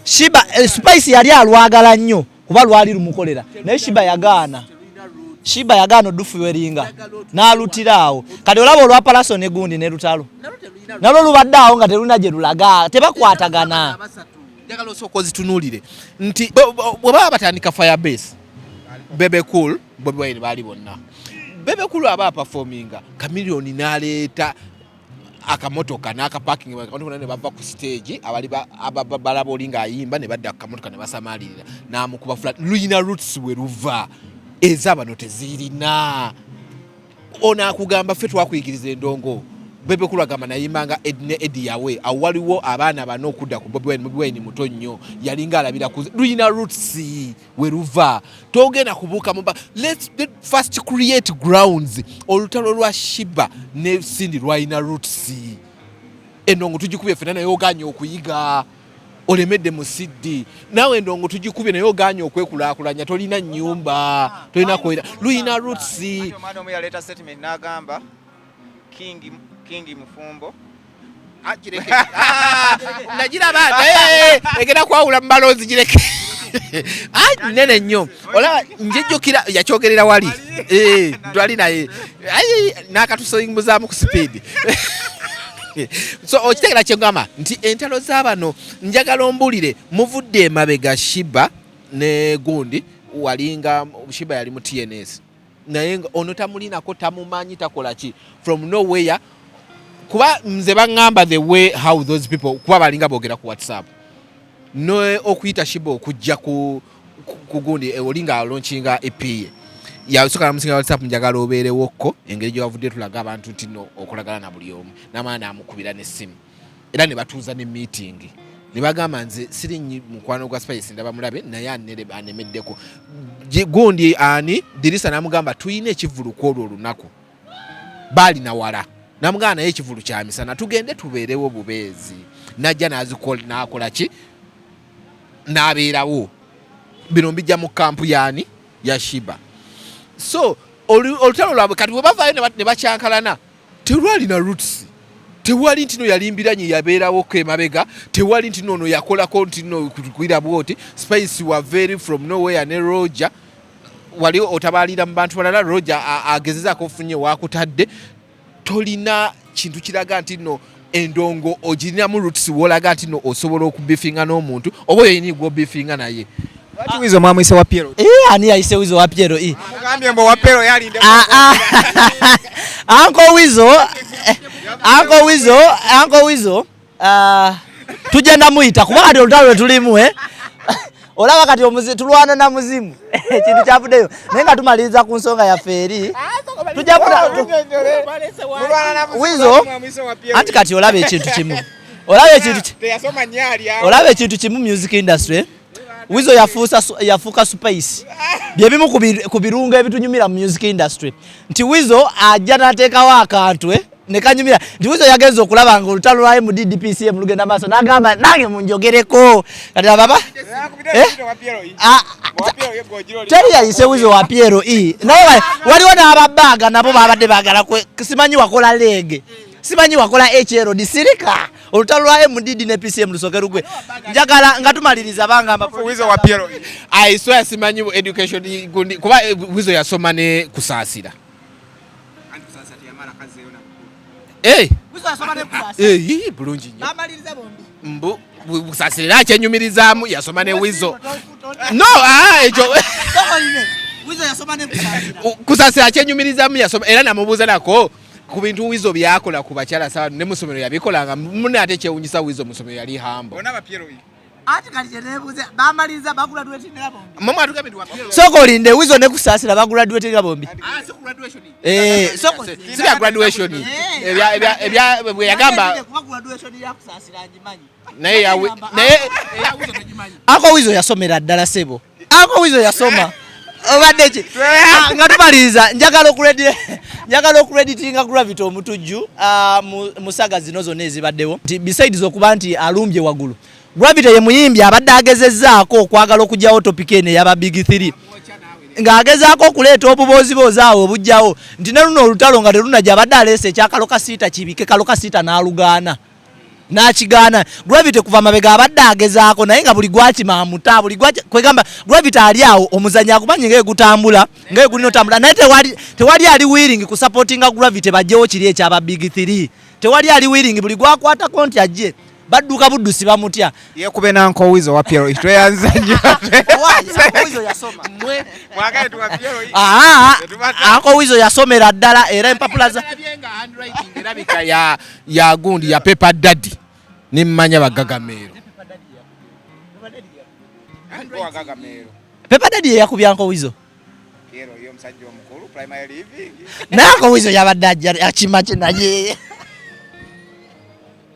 Sheebah. Spice yali alwagala nnyo kuba lwali lumukolera, naye Sheebah yagaana, Sheebah yagaana odufuyeringa n'alutira awo. Kati olaba olwa Pallaso ne gundi ne lutalo nalwo lubadde awo nga terulina gye lulaga, tebakwatagana. Njagala osooka ozitunuulire nti bwe baba batandika Firebase, Bebe Cool, Bobi Wine baali bonna. Bebe Cool aba aperforminga, Chameleone n'aleeta akamotoka n'akaparking akamotoka ne bava ku stage abali balaba oli ng'ayimba ne badda ku kamotoka ne basamaalirira n'amukuba flat. Luyina roots we luva, ezabano tezirina. Ono akugamba ffe twakuyigiriza endongo. Bebe Cool agamba nayimbanga ne Eddy Yawe. Awo waliwo abaana bano okudda ku Bobi Wine. Bobi Wine muto nnyo, yalinga alabira ku luyina roots we luva. Togenda kubuuka muba. Let's first create grounds. Olutalo lwa Sheebah ne Cindy lwalina roots. Endongo tugikubye ffenna naye oganye okuyiga, olemedde mu siddi naawe. Endongo tugikubye naye oganye okwekulaakulanya, tolina nnyumba, tolina kwera, luyina roots. Omwana omu yaleeta statement n'agamba King King Mufumbo. Ah, gireke. Ah, nagiraba naye egenda kwawula mu balonzi, gireke. Ah, nene nnyo. Olaba njejjukira yakyogerera wali. Eh, twali naye. Ai, n'akatusimbuzaamu ku speed. So okitegeera kye ngamba nti entalo z'abano njagala ombulire muvudde emabega. Sheebah ne gundi walinga Sheebah yali mu TNS naye nga ono tamulinako, tamumanyi, takola ki, from nowhere. Kuba nze baŋŋamba the way how those people kuba balinga boogera ku WhatsApp no okuyita Sheebah okujja ku gundi oli nga alaunchinga EP ye yasooka namusinga WhatsApp, njagala obeerewokko engeri gye wavudde tulaga abantu nti no okolagana na buli omu, n'amala n'amukubira n'essimu era ne batuuza ne meeting ne bagamba nze siri mukwano gwa Spice ndaba mulabe naye anemeddeko. Gundi ani Dirisa n'amugamba tuyina ekivvulu ku olwo olunaku baali nawala, namugamba naye ekivvulu kya misana tugende tubeerewo bubeezi, najja n'azikola n'akola ki n'abeerawo. Bino mbijja mu camp yaani ya Sheebah. So olutalo lwabwe kati bwe bavaayo ne bakyankalana, terwalina roots. Tewali nti no yalimbiranye yabeerawoko emabega, tewali nti nono yakolako nti no kwira bwoti. Spice wa very from nowhere ne Roger wali otabalira mu bantu balala. Roger agezezaako ofunye wakutadde, tolina kintu kiraga nti no endongo ogirinamu roots, wolaga nti no osobola okubifinga n'omuntu oba oyo yini gwobifinga naye. Lwaki Wizo mwamwise wa Piero? Eh, ani yayise Wizo wa Piero E? Mugambye mbu wa Piero yalinde. Ah, ah. Uncle Wizo, Uncle Wizo, Uncle Wizo, ah, tujja namuyita kuba kati olutalo lwe tulimu eh? Olaba kati omuzi tulwana na muzimu, ekintu kyavuddeyo, naye nga tumaliriza ku nsonga yaffe eri tujja Wizo, anti kati olaba ekintu kimu, olaba ekintu olaba ekintu kimu, music industry Wizo yafuuka spice, byebimu ku birungo ebitunyumira mu music industry, nti Wizo ajja n'ateekawo akantu ne kanyumira, nti Wizo yagenza okulaba nga olutalo lwa MDDPCM lugenda maaso, n'agamba nange munjogereko. Kati ababa teri yayise Wizo wa Piero E, naye waliwo n'ababaaga nabo babadde baagala simanyi wakola leege, simanyi wakola HLD. Sirika, olutalo lwa MDD ne PCM lusooke lugwe. Njagala nga tumaliriza bangamba Wizo wa Piero. I swear simanyi education gundi kuba Wizo yasoma ne Kusaasira. Eh, eh, bulungi nnyo. Mbu Kusaasira era akyenyumirizaamu yasoma ne Wizo. No, ah, ekyo Kusaasira akyenyumirizaamu yasoma, era namubuuza nako ku bintu Wizo byakola ku bakyala sawa ne musomero yabikolanga mune, ate kyewunyisa Wizo musomero yali humble. Bonna ba Piero. Ati kati kyenebuuza, bamaliriza bagraduatinga bombi? Mama atugambye nti wa Piero. Sooka olinde, Wizo ne Kusaasira bagraduatinga bombi? Ah, si graduation. Eh, sooka Si bya graduation. Ebya bwe yagamba kuba graduation ya Kusaasira ngimanyi. Naye yawe naye eya Wizo togimanyi. Ako Wizo yasomera ddala sebo. Ako Wizo yasoma. Obadde ki? Ah, nga tumaliriza njagala okucreditinga Gravity Omutujju mu saga zino zonna ezibaddewo. Nti besides okuba nti alumbye waggulu, Gravity ye muyimbi abadde agezezzaako okwagala okugyawo topic eno ey'aba Big 3, ng'agezaako okuleeta obubooziboozi awo obugyawo nti ne luno olutalo nga terunajja abadde aleese ekyakalo kasiita kibike kalo kasiita n'alugaana n'akigaana. Gravity kuva mabega abadde agezaako, naye nga buli gwakima amuta, buli gwaki kwegamba Gravity ali awo omuzannyo akumanyi ng'egutambula ng'egulina otambula, naye tewali ali willing kusupportinga Gravity bajjewo kiri ekyaba Big 3. Tewali ali willing, buli gwakwatako nti ajje badduka buddusi bamutya. Yekube nanko Wizo wa Piero. Tweyanza nnyo. Wizo yasoma. Mwagale tuwa Piero. Aa, ako Wizo yasomera ddala era empapula za Nalabye nga handwriting erabika ya gundi ya Paper Daddy, nimmanya bagagameero. Wagagamero. Paper Daddy ye yakubya Uncle Wizo. Piero yo musajja omukulu primary living. Naye Uncle Wizo yabadde ajja akima kye naye.